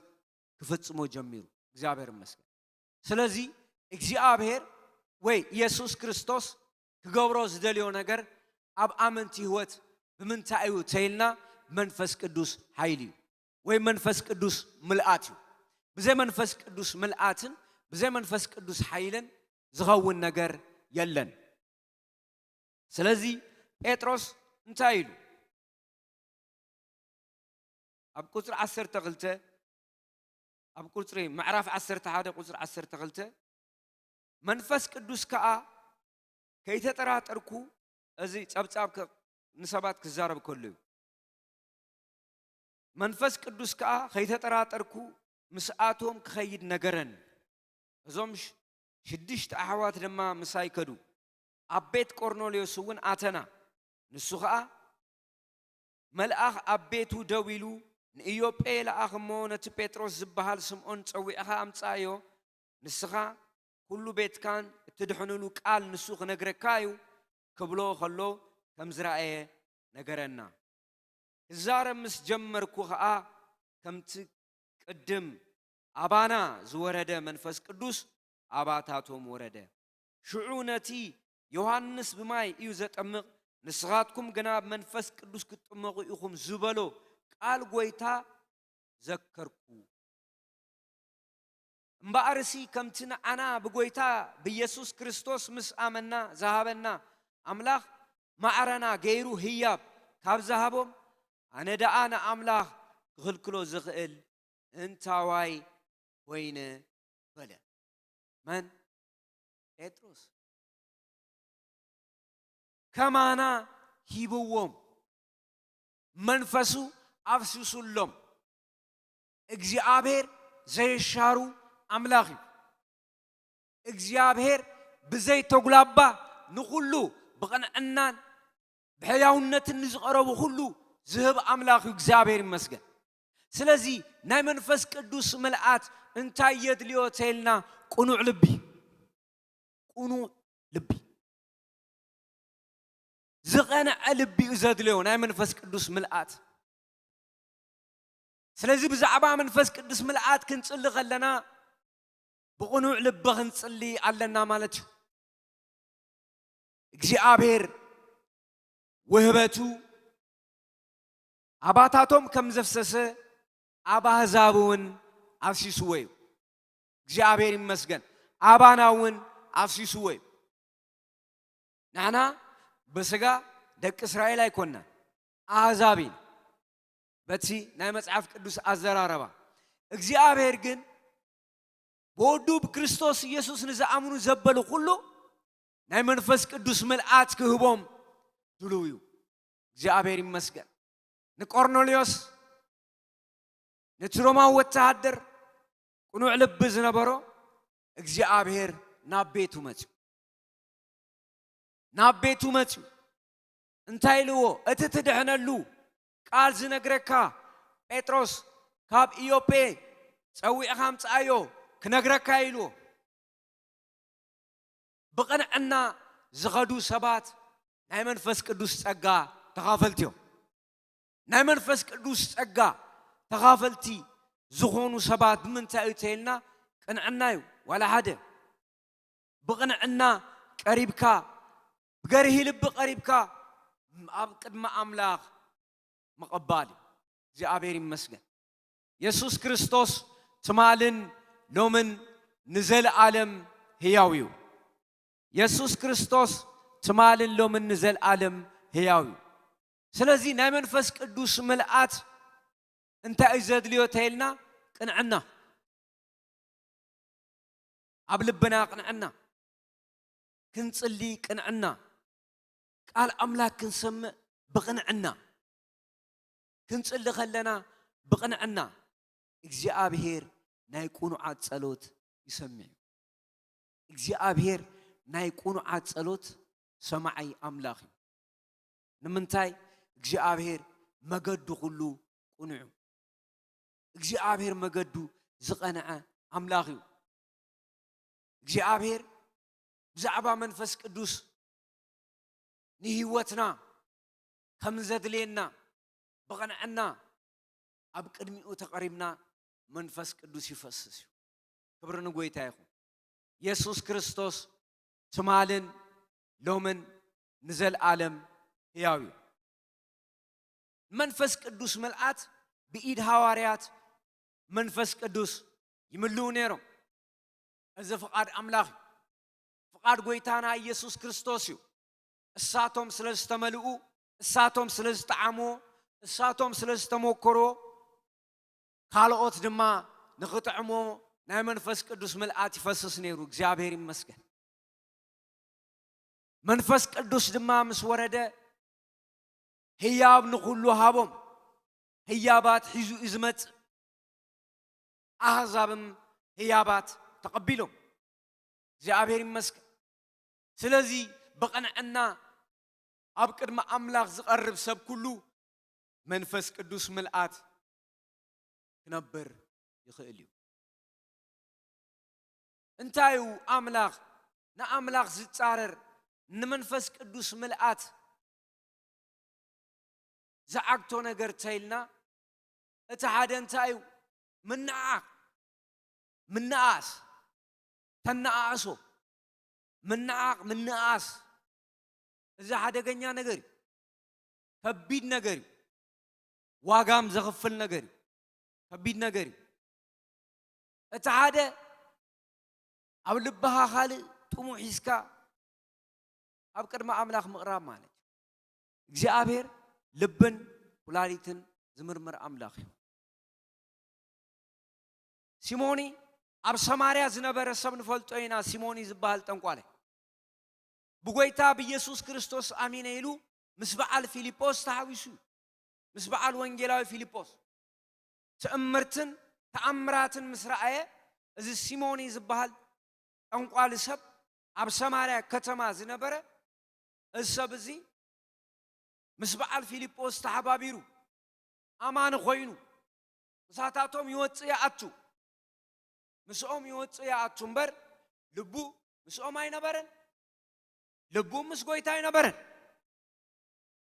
ክፍጽሞ ጀሚሩ። እግዚኣብሔር ይመስገን። ስለዚ እግዚኣብሔር ወይ የሱስ ክርስቶስ ክገብሮ ዝደልዮ ነገር ኣብ ኣመንቲ ህይወት ብምንታይ እዩ ተይልና መንፈስ ቅዱስ ሓይሊ እዩ። ወይ መንፈስ ቅዱስ ምልኣት እዩ። ብዘይ መንፈስ ቅዱስ ምልኣትን ብዘይ መንፈስ ቅዱስ ሓይልን ዝኸውን ነገር የለን። ስለዚ ጴጥሮስ እንታይ ኢሉ? ኣብ ቁጽሪ ዓሰርተ ክልተ፣ ኣብ ቁጽሪ ምዕራፍ ዓሰርተ ሓደ ቁጽሪ ዓሰርተ ክልተ፣ መንፈስ ቅዱስ ከኣ ከይተጠራጠርኩ፣ እዚ ጸብጻብ ከ-፣ ንሰባት ክዛረብ ከሎ እዩ። መንፈስ ቅዱስ ከኣ ከይተጠራጠርኩ ምስኣቶም ክኸይድ ነገረን። እዞም ሽ-፣ ሽዱሽተ ኣሕዋት ድማ ምሳይ ከዱ። ኣብ ቤት ቆርኔሌዎስ እውን ኣተና። ንሱ ኸኣ መልኣኽ ኣብ ቤቱ ደው ኢሉ፣ "ንኢዮጴ ለኣኽ እሞ ነቲ ጴጥሮስ ዝበሃል ስምዖን ጸዊዕኻ ኣምጽኣዮ፣ ንስኻ ኩሉ ቤትካን እትድሕንሉ ቃል ንሱ ክነግረካ እዩ" ክብሎ ኸሎ ከም ዝረኣየ ነገረና። ክዛረብ ምስ ጀመርኩ ኸኣ ከምቲ ቅድም ኣባና ዝወረደ መንፈስ ቅዱስ ኣባታቶም ወረደ። ሽዑ ነቲ "ዮሃንስ ብማይ እዩ ዘጠምቕ፣ ንስኻትኩም ግና ብመንፈስ ቅዱስ ክትጥመቑ ኢኹም" ዝበሎ ቃል ጐይታ ዘከርኩ። እምበኣርሲ ከምቲ ንዓና ብጐይታ ብኢየሱስ ክርስቶስ ምስ ኣመና ዝሃበና ኣምላኽ ማዕረና ገይሩ ህያብ ካብ ዝሃቦም፣ ኣነ ደኣ ንኣምላኽ ክኽልክሎ ዝኽእል እንታዋይ ኮይነ በለ። መን? ጴጥሮስ። ከማና ሂብዎም፣ መንፈሱ ኣፍሲሱሎም። እግዚኣብሔር ዘይሻሩ ኣምላኽ እዩ። እግዚኣብሔር ብዘይተጉላባ ንኹሉ ብቕንዕናን ብሕያውነትን ንዝቐረቡ ኩሉ ዝህብ ኣምላኽ እዩ። እግዚኣብሔር ይመስገን። ስለዚ ናይ መንፈስ ቅዱስ ምልኣት እንታይ የድልዮ ተይልና፣ ቅኑዕ ልቢ፣ ቅኑዕ ልቢ፣ ዝቐንዐ ልቢ እዩ ዘድልዮ ናይ መንፈስ ቅዱስ ምልኣት። ስለዚ ብዛዕባ መንፈስ ቅዱስ ምልኣት ክንጽሊ ከለና ብቕኑዕ ልቢ ክንጽሊ ኣለና ማለት እዩ። እግዚኣብሔር ውህበቱ ኣባታቶም ከም ዘፍሰሰ ኣብ ኣህዛብ እውን ኣፍሲስዎ እዩ። እግዚኣብሔር ይመስገን። ኣባና እውን ኣፍሲስዎ እዩ። ንሕና ብስጋ ደቂ እስራኤል ኣይኮንናን፣ ኣህዛብ ኢና። በቲ ናይ መጽሓፍ ቅዱስ ኣዘራረባ እግዚኣብሔር ግን ብወዱ ብክርስቶስ ኢየሱስ ንዝኣምኑ ዘበሉ ኩሉ ናይ መንፈስ ቅዱስ ምልኣት ክህቦም ድሉው እዩ። እግዚኣብሔር ይመስገን። ንቆርኔሌዎስ፣ ነቲ ሮማዊ ወተሃደር ቅኑዕ ልቢ ዝነበሮ እግዚኣብሔር ናብ ቤቱ መጽዩ። ናብ ቤቱ መጽዩ እንታይ ኢልዎ? እቲ ትድሕነሉ ቃል ዝነግረካ ጴጥሮስ ካብ ኢዮጴ ጸዊዕኻ ኣምጽኣዮ ክነግረካ ኢልዎ። ብቕንዕና ዝኸዱ ሰባት ናይ መንፈስ ቅዱስ ጸጋ ተኻፈልቲ እዮም። ናይ መንፈስ ቅዱስ ጸጋ ተኻፈልቲ ዝኾኑ ሰባት ብምንታይ እዩ ተይልና? ቅንዕና እዩ። ዋላ ሓደ። ብቕንዕና ቀሪብካ፣ ብገርሂ ልቢ ቀሪብካ ኣብ ቅድሚ ኣምላኽ ምቕባል እዩ። እግዚኣብሔር ይመስገን። የሱስ ክርስቶስ ትማልን ሎምን ንዘለኣለም ህያው እዩ። የሱስ ክርስቶስ ትማልን ሎምን ንዘለኣለም ህያው እዩ። ስለዚ ናይ መንፈስ ቅዱስ ምልኣት እንታይ እዩ ዘድልዮ ተይልና? ቅንዕና። ኣብ ልብና ቅንዕና፣ ክንጽሊ ቅንዕና፣ ቃል ኣምላክ ክንሰምዕ ብቕንዕና፣ ክንጽሊ ከለና ብቕንዕና፣ እግዚኣብሔር ናይ ቅኑዓት ጸሎት ይሰምዕ እዩ። እግዚኣብሔር ናይ ቅኑዓት ጸሎት ሰማዓይ ኣምላኽ እዩ። ንምንታይ? እግዚኣብሔር መገዱ ኩሉ ቅኑዕ እዩ። እግዚኣብሔር መገዱ ዝቐንዐ ኣምላኽ እዩ። እግዚኣብሔር ብዛዕባ መንፈስ ቅዱስ ንህይወትና ከም ዘድልየና ብቕንዕና ኣብ ቅድሚኡ ተቐሪብና መንፈስ ቅዱስ ይፈስስ እዩ። ክብሪ ንጎይታ ይኹን። የሱስ ክርስቶስ ትማልን ሎምን ንዘለኣለም ህያው እዩ። መንፈስ ቅዱስ ምልኣት ብኢድ ሃዋርያት መንፈስ ቅዱስ ይምልኡ ነይሮም። እዚ ፍቓድ ኣምላኽ እዩ። ፍቓድ ጎይታና ኢየሱስ ክርስቶስ እዩ። እሳቶም ስለ ዝተመልኡ፣ እሳቶም ስለ ዝጠዓምዎ፣ እሳቶም ስለ ዝተሞከርዎ፣ ካልኦት ድማ ንኽጥዕምዎ ናይ መንፈስ ቅዱስ ምልኣት ይፈስስ ነይሩ። እግዚኣብሔር ይመስገን። መንፈስ ቅዱስ ድማ ምስ ወረደ ህያብ ንኹሉ ሃቦም። ህያባት ሒዙ እዩ ዝመጽእ። ኣህዛብም ህያባት ተቐቢሎም። እግዚኣብሔር ይመስገን። ስለዚ ብቕንዕና ኣብ ቅድሚ ኣምላኽ ዝቐርብ ሰብ ኩሉ መንፈስ ቅዱስ ምልኣት ክነብር ይኽእል እዩ። እንታይ እዩ ኣምላኽ፣ ንኣምላኽ ዝጻረር፣ ንመንፈስ ቅዱስ ምልኣት ዝዓግቶ ነገር ተይልና፣ እቲ ሓደ እንታይ እዩ? ምንዓቕ፣ ምንኣስ፣ ተነኣእሶ፣ ምንዓቕ፣ ምንኣስ። እዚ ሓደገኛ ነገር እዩ። ከቢድ ነገር እዩ። ዋጋም ዘኽፍል ነገር እዩ። ከቢድ ነገር እዩ። እቲ ሓደ ኣብ ልብኻ ካልእ ጥሙሕ ሒዝካ ኣብ ቅድሚ ኣምላኽ ምቕራብ ማለት እዩ። እግዚኣብሔር ልብን ኩላሊትን ዝምርምር ኣምላኽ እዩ። ሲሞኒ ኣብ ሰማርያ ዝነበረ ሰብ ንፈልጦ ኢና። ሲሞኒ ዝበሃል ጠንቋለ ብጎይታ ብኢየሱስ ክርስቶስ ኣሚነ ኢሉ ምስ በዓል ፊልጶስ ተሓዊሱ እዩ። ምስ በዓል ወንጌላዊ ፊልጶስ ትእምርትን ተኣምራትን ምስ ረኣየ፣ እዚ ሲሞኒ ዝበሃል ጠንቋሊ ሰብ ኣብ ሰማርያ ከተማ ዝነበረ፣ እዚ ሰብ እዚ ምስ በዓል ፊልጶስ ተሓባቢሩ ኣማኒ ኮይኑ ምሳታቶም ይወጽእ ይኣቱ፣ ምስኦም ይወጽእ ይኣቱ እምበር ልቡ ምስኦም ኣይነበረን። ልቡ ምስ ጎይታ ኣይነበረን።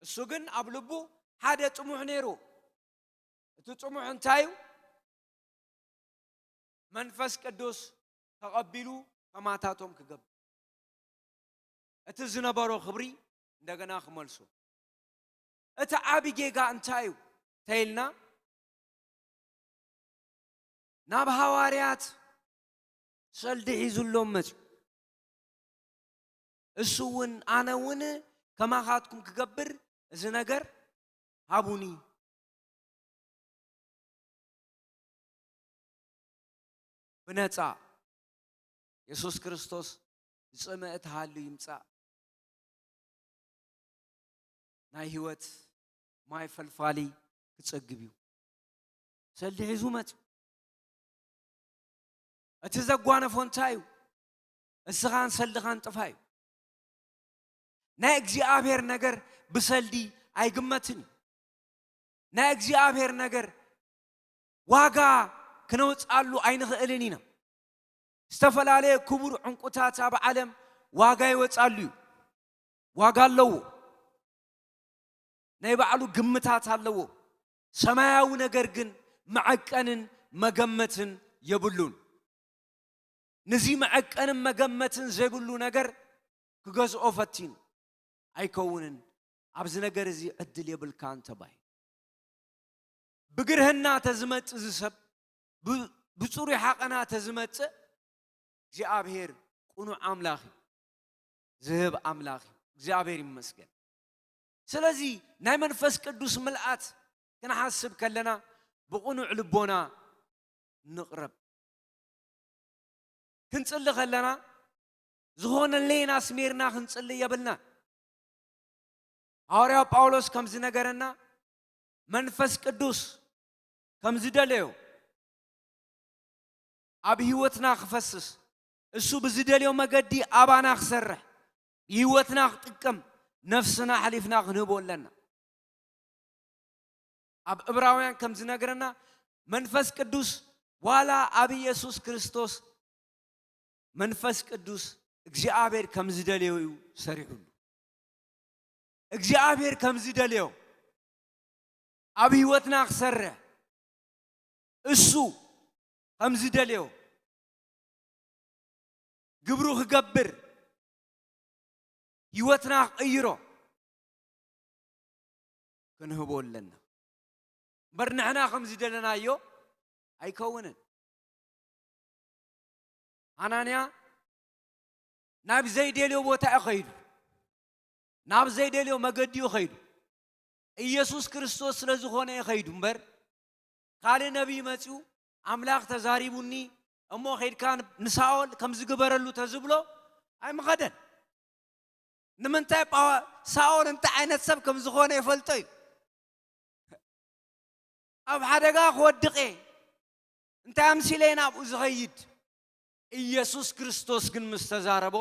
እሱ ግን ኣብ ልቡ ሓደ ጥሙሕ ነይሩ። እቲ ጥሙሕ እንታይ እዩ? መንፈስ ቅዱስ ተቐቢሉ ከማታቶም ክገብር፣ እቲ ዝነበሮ ክብሪ እንደገና ክመልሶ። እቲ ዓቢ ጌጋ እንታይ እዩ ተይልና፣ ናብ ሃዋርያት ሰልዲ ሒዙሎም መጽዩ። እሱ እውን ኣነ እውን ከማኻትኩም ክገብር እዚ ነገር ሃቡኒ። ብነጻ የሱስ ክርስቶስ ዝጸመ እትሃሉ ይምጻእ። ናይ ህይወት ማይ ፈልፋሊ ክጸግብ እዩ። ሰልዲ ሒዙ መጽዩ። እቲ ዘጓነፎ እንታይ እዩ? እስኻን ሰልድኻን ጥፋ እዩ። ናይ እግዚኣብሔር ነገር ብሰልዲ ኣይግመትን እዩ። ናይ እግዚኣብሔር ነገር ዋጋ ክነውፅኣሉ ኣይንኽእልን ኢና። ዝተፈላለየ ክቡር ዕንቁታት ኣብ ዓለም ዋጋ ይወፃሉ እዩ። ዋጋ ኣለዎ። ናይ ባዕሉ ግምታት ኣለዎ። ሰማያዊ ነገር ግን መዐቀንን መገመትን የብሉን። ንዚ መዐቀንን መገመትን ዘይብሉ ነገር ክገዝኦ ፈቲኑ ኣይከውንን። ኣብዚ ነገር እዚ ዕድል የብልካን ተባሂሉ። ብግርህና ተዝመጽእ እዚ ሰብ፣ ብ-፣ ብጽሩይ ሓቐና ተዝመጽእ፣ እግዚኣብሔር ቅኑዕ ኣምላኽ እዩ፣ ዝህብ ኣምላኽ እዩ። እግዚኣብሔር ይመስገን። ስለዚ ናይ መንፈስ ቅዱስ ምልኣት ክንሓስብ ከለና ብቕኑዕ ልቦና ንቕረብ። ክንጽሊ ከለና ዝኾነ ሌና ኣስሚርና ክንጽሊ የብልና። ሃዋርያው ጳውሎስ ከም ዝነገረና መንፈስ ቅዱስ ከም ዝደለዮ ኣብ ህይወትና ክፈስስ፣ እሱ ብዝደልዮ መገዲ ኣባና ክሰርሕ፣ ብህይወትና ክጥቀም፣ ነፍስና ኣሕሊፍና ክንህቦ ኣለና። ኣብ ዕብራውያን ከም ዝነገረና መንፈስ ቅዱስ ዋላ ኣብ ኢየሱስ ክርስቶስ መንፈስ ቅዱስ እግዚኣብሔር ከም ዝደልዮ እዩ ሰሪሑሉ። እግዚኣብሔር ከም ዝደልዮ ኣብ ህይወትና ክሰርሕ እሱ ከም ዝደልዮ ግብሩ ክገብር ህይወትና ክቕይሮ ክንህቦ ኣለና። እምበር ንሕና ከም ዝደለናዮ ኣይከውንን። ኣናንያ ናብ ዘይደልዮ ቦታ እዩ ኸይዱ። ናብ ዘይደልዮ መገዲ እዩ ኸይዱ። ኢየሱስ ክርስቶስ ስለ ዝኾነ እዩ ኸይዱ እምበር፣ ካልእ ነቢይ መጺኡ፣ "ኣምላኽ ተዛሪቡኒ እሞ ኸይድካ ንሳኦል ከም ዝግበረሉ" ተዝብሎ ኣይምኸደን። ንምንታይ? ጳው-፣ ሳኦል እንታይ ዓይነት ሰብ ከም ዝኾነ ይፈልጦ እዩ። ኣብ ሓደጋ ክወድቕ እየ፣ እንታይ ኣምሲለ እየ ናብኡ ዝኸይድ? ኢየሱስ ክርስቶስ ግን ምስ ተዛረቦ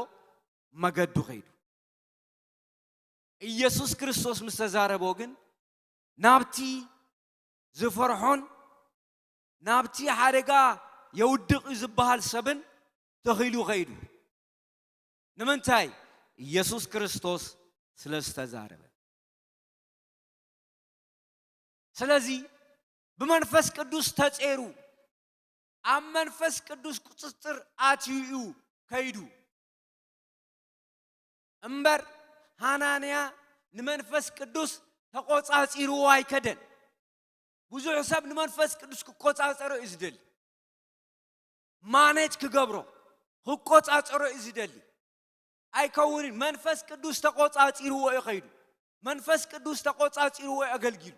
መገዱ ኸይዱ። ኢየሱስ ክርስቶስ ምስ ተዛረቦ ግን ናብቲ ዝፈርሖን ናብቲ ሓደጋ የውድቕ እዩ ዝበሃል ሰብን ተኺሉ ኸይዱ። ንምንታይ? ኢየሱስ ክርስቶስ ስለ ዝተዛረበ። ስለዚ ብመንፈስ ቅዱስ ተጼሩ፣ ኣብ መንፈስ ቅዱስ ቁጽጽር ኣትዩ እዩ ከይዱ። እምበር ሃናንያ ንመንፈስ ቅዱስ ተቆጻጺርዎ ኣይከደን። ብዙሕ ሰብ ንመንፈስ ቅዱስ ክቆጻጸሮ እዩ ዝደሊ። ማኔጅ ክገብሮ፣ ክቆጻጸሮ እዩ ዝደሊ። ኣይከውንን። መንፈስ ቅዱስ ተቆጻጺርዎ እዩ ከይዱ። መንፈስ ቅዱስ ተቆጻጺርዎ እዩ ኣገልጊሉ።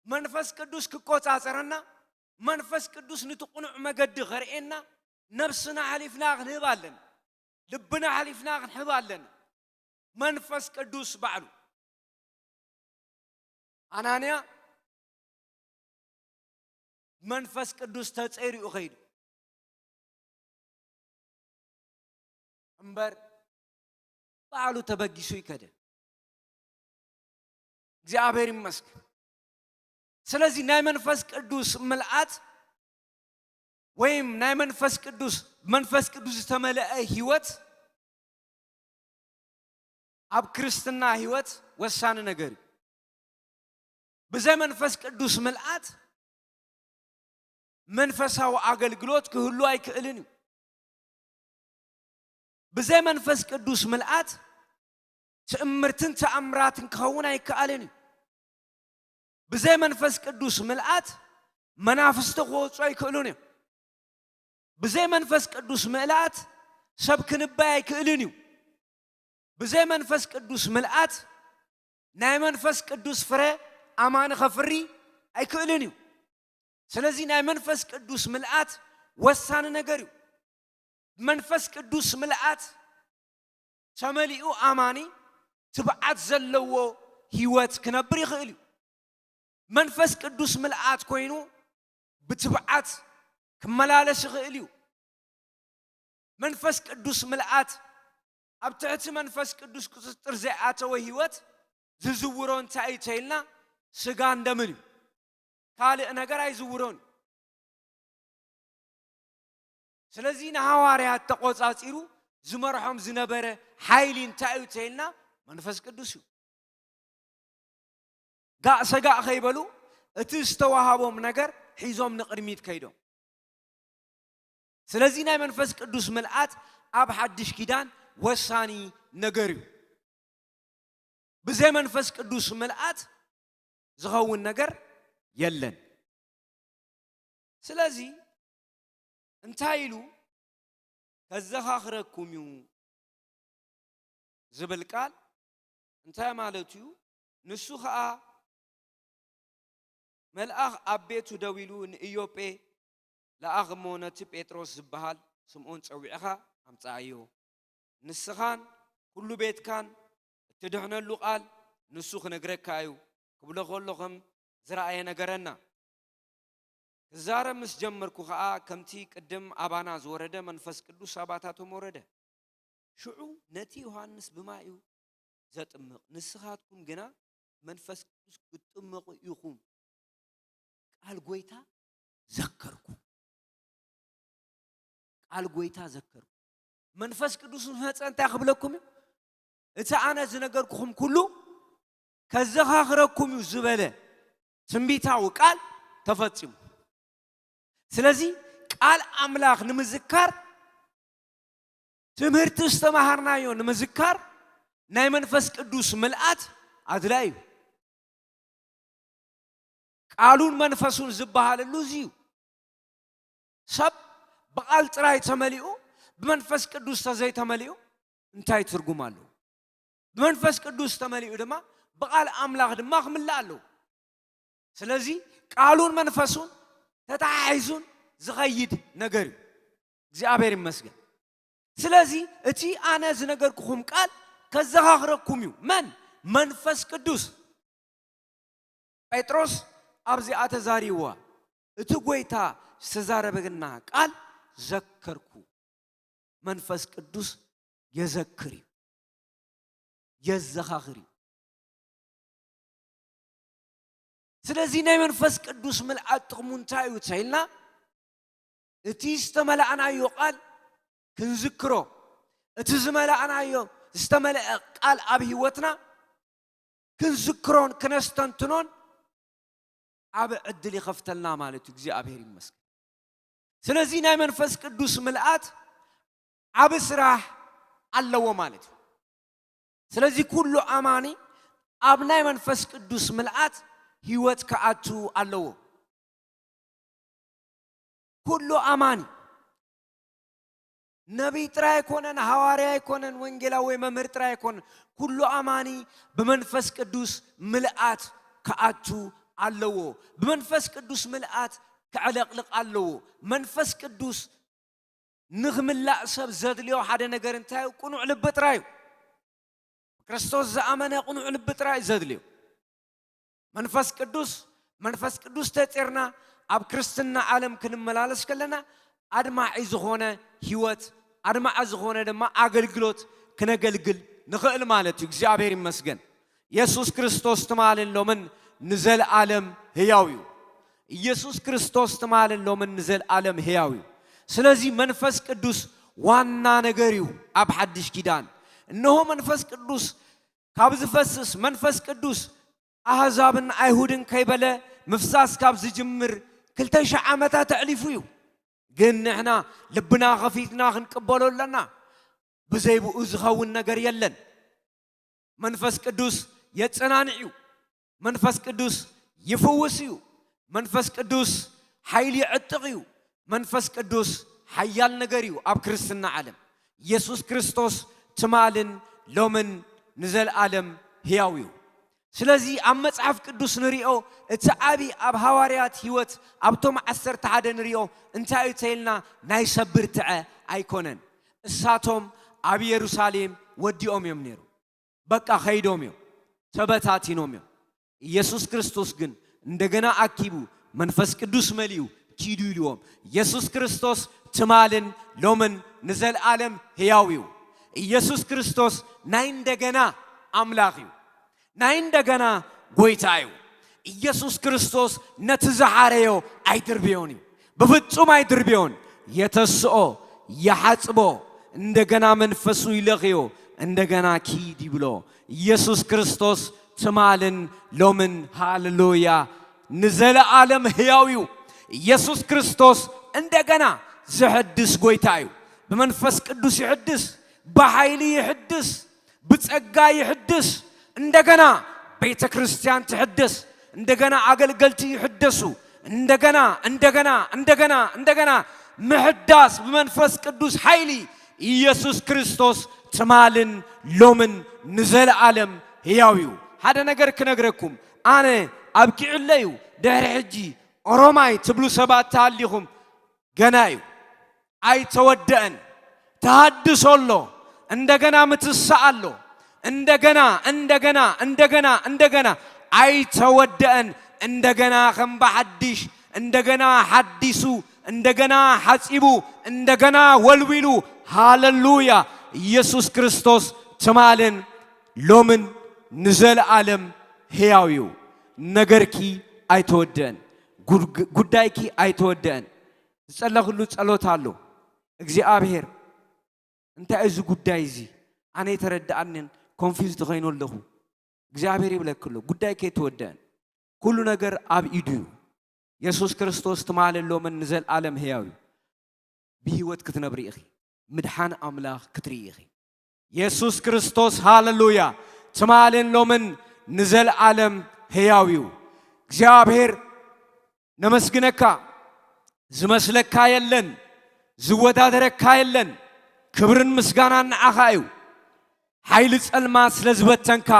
መንፈስ ቅዱስ ክቆጻጸረና፣ መንፈስ ቅዱስ ንቲ ቁኑዕ መገዲ ኸርእየና፣ ነብስና ሓሊፍና ክንህብ ኣለና። ልብና ሓሊፍና ክንህብ ኣለና። መንፈስ ቅዱስ ባዕሉ። ኣናንያ መንፈስ ቅዱስ ተጸይሩ እዩ ኸይዱ። እምበር ባዕሉ ተበጊሱ ይከደ። እግዚኣብሔር ይመስገን። ስለዚ ናይ መንፈስ ቅዱስ ምልኣት ወይም ናይ መንፈስ ቅዱስ፣ መንፈስ ቅዱስ ዝተመልአ ህይወት ኣብ ክርስትና ህይወት ወሳኒ ነገር እዩ። ብዘይ መንፈስ ቅዱስ ምልኣት መንፈሳዊ ኣገልግሎት ክህሉ ኣይክእልን እዩ። ብዘይ መንፈስ ቅዱስ ምልኣት ትእምርትን ተኣምራትን ክኸውን ኣይከኣልን እዩ። ብዘይ መንፈስ ቅዱስ ምልኣት መናፍስቲ ክወፁ ኣይክእሉን እዮም። ብዘይ መንፈስ ቅዱስ ምእላት ሰብ ክንባይ ኣይክእልን እዩ። ብዘይ መንፈስ ቅዱስ ምልኣት ናይ መንፈስ ቅዱስ ፍረ ኣማኒ ከፍሪ ኣይክእልን እዩ። ስለዚ ናይ መንፈስ ቅዱስ ምልኣት ወሳኒ ነገር እዩ። መንፈስ ቅዱስ ምልኣት ተመሊኡ ኣማኒ ትብዓት ዘለዎ ህይወት ክነብር ይኽእል እዩ። መንፈስ ቅዱስ ምልኣት ኮይኑ ብትብዓት ክመላለስ ይኽእል እዩ። መንፈስ ቅዱስ ምልኣት ኣብ ትሕቲ መንፈስ ቅዱስ ቁፅጥር ዘይኣተወ ህይወት ዝዝውሮ እንታይ እዩ ተይልና፣ ስጋን ደምን እዩ። ካልእ ነገር ኣይዝውሮን እዩ። ስለዚ ንሃዋርያት ተቆፃፂሩ ዝመርሖም ዝነበረ ሓይሊ እንታይ እዩ ተይልና፣ መንፈስ ቅዱስ እዩ። ጋእ ሰጋእ ከይበሉ እቲ ዝተዋሃቦም ነገር ሒዞም ንቕድሚት ከይዶም። ስለዚ ናይ መንፈስ ቅዱስ ምልኣት ኣብ ሓድሽ ኪዳን ወሳኒ ነገር እዩ። ብዘይ መንፈስ ቅዱስ ምልኣት ዝኸውን ነገር የለን። ስለዚ እንታይ ኢሉ ከዘኻኽረኩም እዩ ዝብል ቃል እንታይ ማለት እዩ? ንሱ ኸኣ መልኣኽ ኣብ ቤቱ ደው ኢሉ ንኢዮጴ ለኣኽ እሞ ነቲ ጴጥሮስ ዝበሃል ስምዖን ጸዊዕኻ ኣምጽኣዮ። ንስኻን ኩሉ ቤትካን እትድሕነሉ ቃል ንሱ ክነግረካ እዩ ክብሎ ከሎ ከም ዝረኣየ ነገረና። ክዛረብ ምስ ጀመርኩ ኸኣ ከምቲ ቅድም ኣባና ዝወረደ መንፈስ ቅዱስ ኣባታቶም ወረደ። ሽዑ ነቲ ዮሃንስ ብማይ እዩ ዘጥምቕ፣ ንስኻትኩም ግና መንፈስ ቅዱስ ክትጥመቑ ኢኹም። ቃል ጎይታ ዘከርኩ። ቃል ጎይታ ዘከርኩ። መንፈስ ቅዱስ ምስ መጸ እንታይ ክብለኩም እዩ? እቲ ኣነ ዝነገርኩኹም ኩሉ ከዘኻኽረኩም እዩ ዝበለ ትንቢታዊ ቃል ተፈጺሙ። ስለዚ ቃል ኣምላኽ ንምዝካር፣ ትምህርቲ ዝተማሃርናዮ ንምዝካር ናይ መንፈስ ቅዱስ ምልኣት ኣድላይ እዩ። ቃሉን መንፈሱን ዝበሃለሉ እዚ እዩ። ሰብ ብቓል ጥራይ ተመሊኡ ብመንፈስ ቅዱስ ተዘይተመሊኡ እንታይ ትርጉም ኣለዎ? ብመንፈስ ቅዱስ ተመሊኡ ድማ ብቓል ኣምላኽ ድማ ክምላእ ኣለዎ። ስለዚ ቃሉን መንፈሱን ተተሓሒዙን ዝኸይድ ነገር እዩ። እግዚኣብሔር ይመስገን። ስለዚ እቲ ኣነ ዝነገርኩኹም ቃል ከዘኻኽረኩም እዩ። መን? መንፈስ ቅዱስ። ጴጥሮስ ኣብዚኣ ተዛሪብዋ፣ እቲ ጎይታ ዝተዛረበና ቃል ዘከርኩ። መንፈስ ቅዱስ የዘክር እዩ፣ የዘኻኽር እዩ። ስለዚ ናይ መንፈስ ቅዱስ ምልኣት ጥቕሙ እንታይ እዩ ተይልና፣ እቲ ዝተመላእናዮ ቃል ክንዝክሮ፣ እቲ ዝመላእናዮ ዝተመልአ ቃል ኣብ ህይወትና ክንዝክሮን ክነስተንትኖን ዓቢ ዕድል ይኸፍተልና ማለት እዩ። እግዚኣብሔር ይመስገን። ስለዚ ናይ መንፈስ ቅዱስ ምልኣት ዓቢ ስራሕ ኣለዎ ማለት እዩ። ስለዚ ኩሉ ኣማኒ ኣብ ናይ መንፈስ ቅዱስ ምልኣት ህይወት ክኣቱ ኣለዎ። ኩሉ ኣማኒ ነቢይ ጥራይ ኣይኮነን፣ ሃዋርያ ኣይኮነን፣ ወንጌላዊ ወይ መምህር ጥራይ ኣይኮነን። ኩሉ ኣማኒ ብመንፈስ ቅዱስ ምልኣት ክኣቱ ኣለዎ። ብመንፈስ ቅዱስ ምልኣት ክዕለቕልቕ ኣለዎ። መንፈስ ቅዱስ ንኽምላእ ሰብ ዘድልዮ ሓደ ነገር እንታይ እዩ? ቅኑዕ ልቢ ጥራይ እዩ። ክርስቶስ ዝኣመነ ቅኑዕ ልቢ ጥራይ እዩ ዘድልዮ። መንፈስ ቅዱስ፣ መንፈስ ቅዱስ ተጺርና ኣብ ክርስትና ዓለም ክንመላለስ ከለና ኣድማዒ ዝኾነ ህይወት፣ ኣድማዒ ዝኾነ ድማ ኣገልግሎት ክነገልግል ንኽእል ማለት እዩ። እግዚኣብሔር ይመስገን። የሱስ ክርስቶስ ትማልን ሎምን ንዘለኣለም ህያው እዩ። ኢየሱስ ክርስቶስ ትማልን ሎምን ንዘለኣለም ህያው እዩ። ስለዚ መንፈስ ቅዱስ ዋና ነገር እዩ ኣብ ሓድሽ ኪዳን። እነሆ መንፈስ ቅዱስ ካብ ዝፈስስ፣ መንፈስ ቅዱስ ኣህዛብን ኣይሁድን ከይበለ ምፍሳስ ካብ ዝጅምር ክልተ ሽሕ ዓመታት ኣዕሊፉ እዩ። ግን ንሕና ልብና ከፊትና ክንቅበሎ ኣለና። ብዘይ ብኡ ዝኸውን ነገር የለን። መንፈስ ቅዱስ የጸናንዕ እዩ። መንፈስ ቅዱስ ይፍውስ እዩ። መንፈስ ቅዱስ ሓይሊ ይዕጥቕ እዩ። መንፈስ ቅዱስ ሓያል ነገር እዩ ኣብ ክርስትና ዓለም። ኢየሱስ ክርስቶስ ትማልን ሎምን ንዘለኣለም ሕያው እዩ። ስለዚ ኣብ መጽሓፍ ቅዱስ ንሪኦ፣ እቲ ዓቢ ኣብ ሃዋርያት ህይወት ኣብቶም ዓሰርተ ሓደ ንሪኦ እንታይ እዩ ተይልና፣ ናይ ሰብር ትዐ ኣይኮነን። እሳቶም ኣብ የሩሳሌም ወዲኦም እዮም ነይሩ። በቃ ከይዶም እዮም፣ ተበታቲኖም እዮም። ኢየሱስ ክርስቶስ ግን እንደገና ኣኪቡ መንፈስ ቅዱስ መሊኡ ኪዱ ኢልዎም። ኢየሱስ ክርስቶስ ትማልን ሎምን ንዘለኣለም ሕያው እዩ። ኢየሱስ ክርስቶስ ናይ እንደገና ኣምላኽ እዩ። ናይ እንደገና ጎይታ እዩ። ኢየሱስ ክርስቶስ ነቲ ዝሓረዮ ኣይድርብዮን እዩ። ብፍጹም ኣይድርብዮን። የተስኦ፣ ይሓጽቦ፣ እንደገና መንፈሱ ይለኽዮ፣ እንደገና ኪድ ይብሎ። ኢየሱስ ክርስቶስ ትማልን ሎምን፣ ሃሌሉያ፣ ንዘለኣለም ሕያው እዩ። ኢየሱስ ክርስቶስ እንደገና ዝሕድስ ጎይታ እዩ። ብመንፈስ ቅዱስ ይሕድስ፣ ብሓይሊ ይሕድስ፣ ብጸጋ ይሕድስ። እንደገና ቤተ ክርስቲያን ትሕደስ። እንደገና ኣገልገልቲ ይሕደሱ። እንደገና፣ እንደገና፣ እንደገና፣ እንደገና ምሕዳስ ብመንፈስ ቅዱስ ሓይሊ። ኢየሱስ ክርስቶስ ትማልን ሎምን ንዘለኣለም ሕያው እዩ። ሓደ ነገር ክነግረኩም፣ ኣነ ኣብቂዕለዩ፣ ድሕሪ ሕጂ ኦሮማይ ትብሉ ሰባት ተሃሊኹም፣ ገና እዩ። ኣይተወደአን። ተሃድሶ ኣሎ። እንደገና ምትሳእ ኣሎ። እንደገና፣ እንደገና፣ እንደገና፣ እንደገና። ኣይተወደአን። እንደገና ከም ብሓድሽ፣ እንደገና ሓዲሱ፣ እንደገና ሓጺቡ፣ እንደገና ወልዊሉ። ሃሌሉያ! ኢየሱስ ክርስቶስ ትማልን ሎምን ንዘለኣለም ሕያው እዩ። ነገርኪ ኣይተወደአን። ጉድ-፣ ጉዳይኪ ኣይተወደአን። ዝጸለኹሉ ጸሎት ኣሎ። እግዚኣብሔር፣ እንታይ እዩ እዚ ጉዳይ እዚ? ኣነ ኣይተረድኣንን፣ ኮንፊውዝድ ኮይነ ኣለኹ። እግዚኣብሔር ይብለኪ ኣሎ፣ ጉዳይ ከይተወደአን። ኩሉ ነገር ኣብ ኢዱ እዩ። የሱስ ክርስቶስ ትማልን ሎምን ንዘለኣለም ህያው እዩ። ብህይወት ክትነብሪ ኢኺ። ምድሓን ኣምላኽ ክትርኢ ኢኺ። የሱስ ክርስቶስ፣ ሃሌሉያ፣ ትማልን ሎምን ንዘለኣለም ህያው እዩ። እግዚኣብሔር ነመስግነካ። ዝመስለካ የለን፣ ዝወዳደረካ የለን። ክብርን ምስጋናን ንዓኻ እዩ። ሓይሊ ጸልማት ስለ ዝበተንካ፣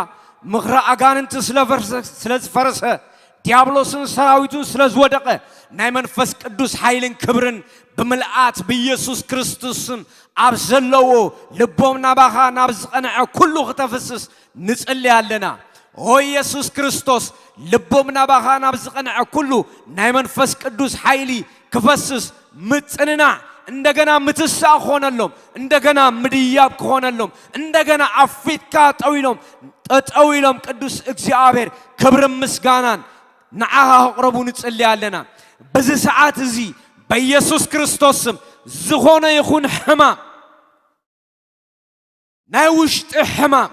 ምኽሪ ኣጋንንቲ ስለ ፈርሰ-፣ ስለ ዝፈረሰ፣ ዲያብሎስን ሰራዊቱን ስለ ዝወደቐ፣ ናይ መንፈስ ቅዱስ ሓይልን ክብርን ብምልኣት ብኢየሱስ ክርስቶስ ስም ኣብ ዘለዎ፣ ልቦም ናባኻ ናብ ዝቐንዐ ኩሉ ክተፍስስ ንጽሊ ኣለና። ኦ ኢየሱስ ክርስቶስ፣ ልቦም ናባኻ ናብ ዝቐንዐ ኩሉ ናይ መንፈስ ቅዱስ ሓይሊ ክፈስስ፣ ምጽንናዕ፣ እንደገና ምትሳእ ክኾነሎም፣ እንደገና ምድያብ ክኾነሎም፣ እንደገና ኣብ ፊትካ ጠው ኢሎም፣ ጠጠው ኢሎም፣ ቅዱስ እግዚኣብሔር፣ ክብርን ምስጋናን ንዓኻ ከቕረቡ ንጽሊ ኣለና። በዚ ሰዓት እዚ በኢየሱስ ክርስቶስ ስም ዝኾነ ይኹን ሕማም፣ ናይ ውሽጢ ሕማም፣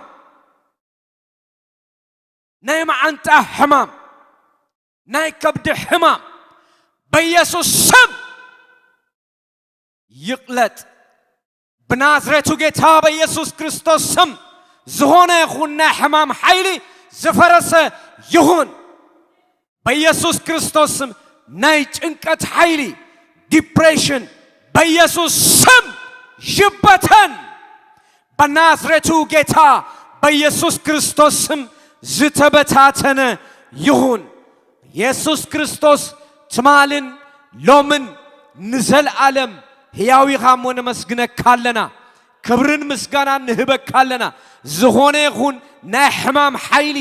ናይ መዓንጣ ሕማም፣ ናይ ከብዲ ሕማም በኢየሱስ ስም ይቕለጥ። ብናዝሬቱ ጌታ በኢየሱስ ክርስቶስ ስም ዝኾነ ይኹን ናይ ሕማም ሓይሊ ዝፈረሰ ይኹን። በኢየሱስ ክርስቶስ ስም ናይ ጭንቀት ሓይሊ፣ ዲፕሬሽን፣ በኢየሱስ ስም ይበተን። በናዝሬቱ ጌታ በኢየሱስ ክርስቶስ ስም ዝተበታተነ ይኹን። የሱስ ክርስቶስ ትማልን ሎምን ንዘለኣለም ሕያው ኢኻ እሞ ነመስግነካ ኣለና። ክብርን ምስጋናን ንህበካ ኣለና። ዝኾነ ይኹን ናይ ሕማም ሓይሊ፣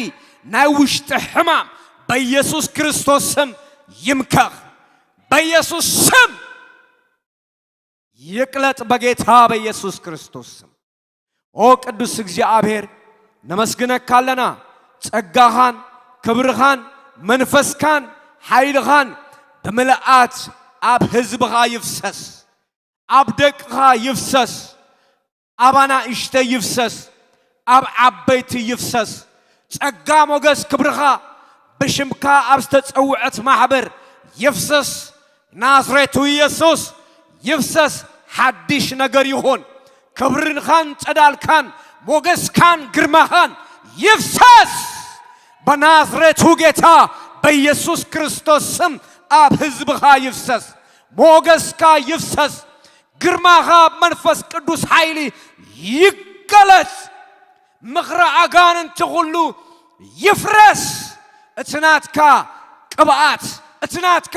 ናይ ውሽጢ ሕማም በኢየሱስ ክርስቶስ ስም ይምከኽ። በኢየሱስ ስም ይቅለጥ በጌታ በኢየሱስ ክርስቶስ ስም። ኦ ቅዱስ እግዚኣብሔር፣ ነመስግነካ ኣለና። ጸጋኻን ክብርኻን መንፈስካን ሓይልኻን ብምልኣት ኣብ ህዝብኻ ይፍሰስ፣ ኣብ ደቅኻ ይፍሰስ፣ ኣብ ኣናእሽተይ ይፍሰስ፣ ኣብ ዓበይቲ ይፍሰስ። ጸጋ ሞገስ ክብርኻ ብሽምካ ኣብ ዝተጸውዐት ማሕበር ይፍሰስ። ናዝሬቱ ኢየሱስ ይፍሰስ። ሓድሽ ነገር ይኹን። ክብርኻን ጸዳልካን ሞገስካን ግርማኻን ይፍሰስ። በናዝሬቱ ጌታ በኢየሱስ ክርስቶስ ስም ኣብ ህዝብኻ ይፍሰስ፣ ሞገስካ ይፍሰስ፣ ግርማኻ ኣብ መንፈስ ቅዱስ ሓይሊ ይገለጽ። ምኽሪ ኣጋንንቲ ኩሉ ይፍረስ። እቲ ናትካ ቅብኣት፣ እቲ ናትካ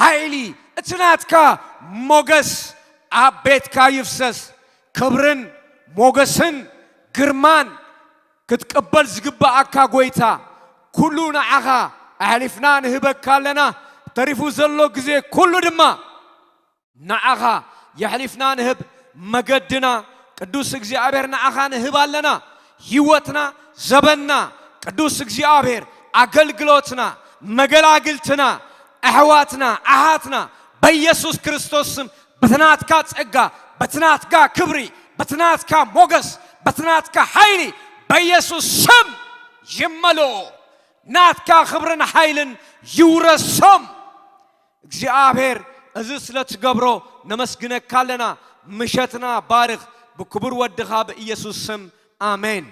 ሓይሊ፣ እቲ ናትካ ሞገስ ኣብ ቤትካ ይፍሰስ። ክብርን ሞገስን ግርማን ክትቅበል ዝግብኣካ ጎይታ፣ ኩሉ ንዓኻ ኣሕሊፍና ንህበካ ኣለና። ተሪፉ ዘሎ ግዜ ኩሉ ድማ ንዓኻ የሕሊፍና ንህብ። መገድና ቅዱስ እግዚኣብሔር ንዓኻ ንህብ ኣለና። ህይወትና፣ ዘበንና ቅዱስ እግዚኣብሔር፣ ኣገልግሎትና፣ መገላግልትና፣ ኣሕዋትና፣ ኣሓትና በኢየሱስ ክርስቶስ ስም በትናትካ ጸጋ፣ በትናትካ ክብሪ፣ በትናትካ ሞገስ፣ በትናትካ ሓይሊ በኢየሱስ ስም ይመልኦ። ናትካ ክብርን ሓይልን ይውረሶም። እግዚኣብሔር፣ እዚ ስለ ትገብሮ ነመስግነካ ኣለና። ምሸትና ባርኽ፣ ብክቡር ወድኻ ብኢየሱስ ስም፣ ኣሜን።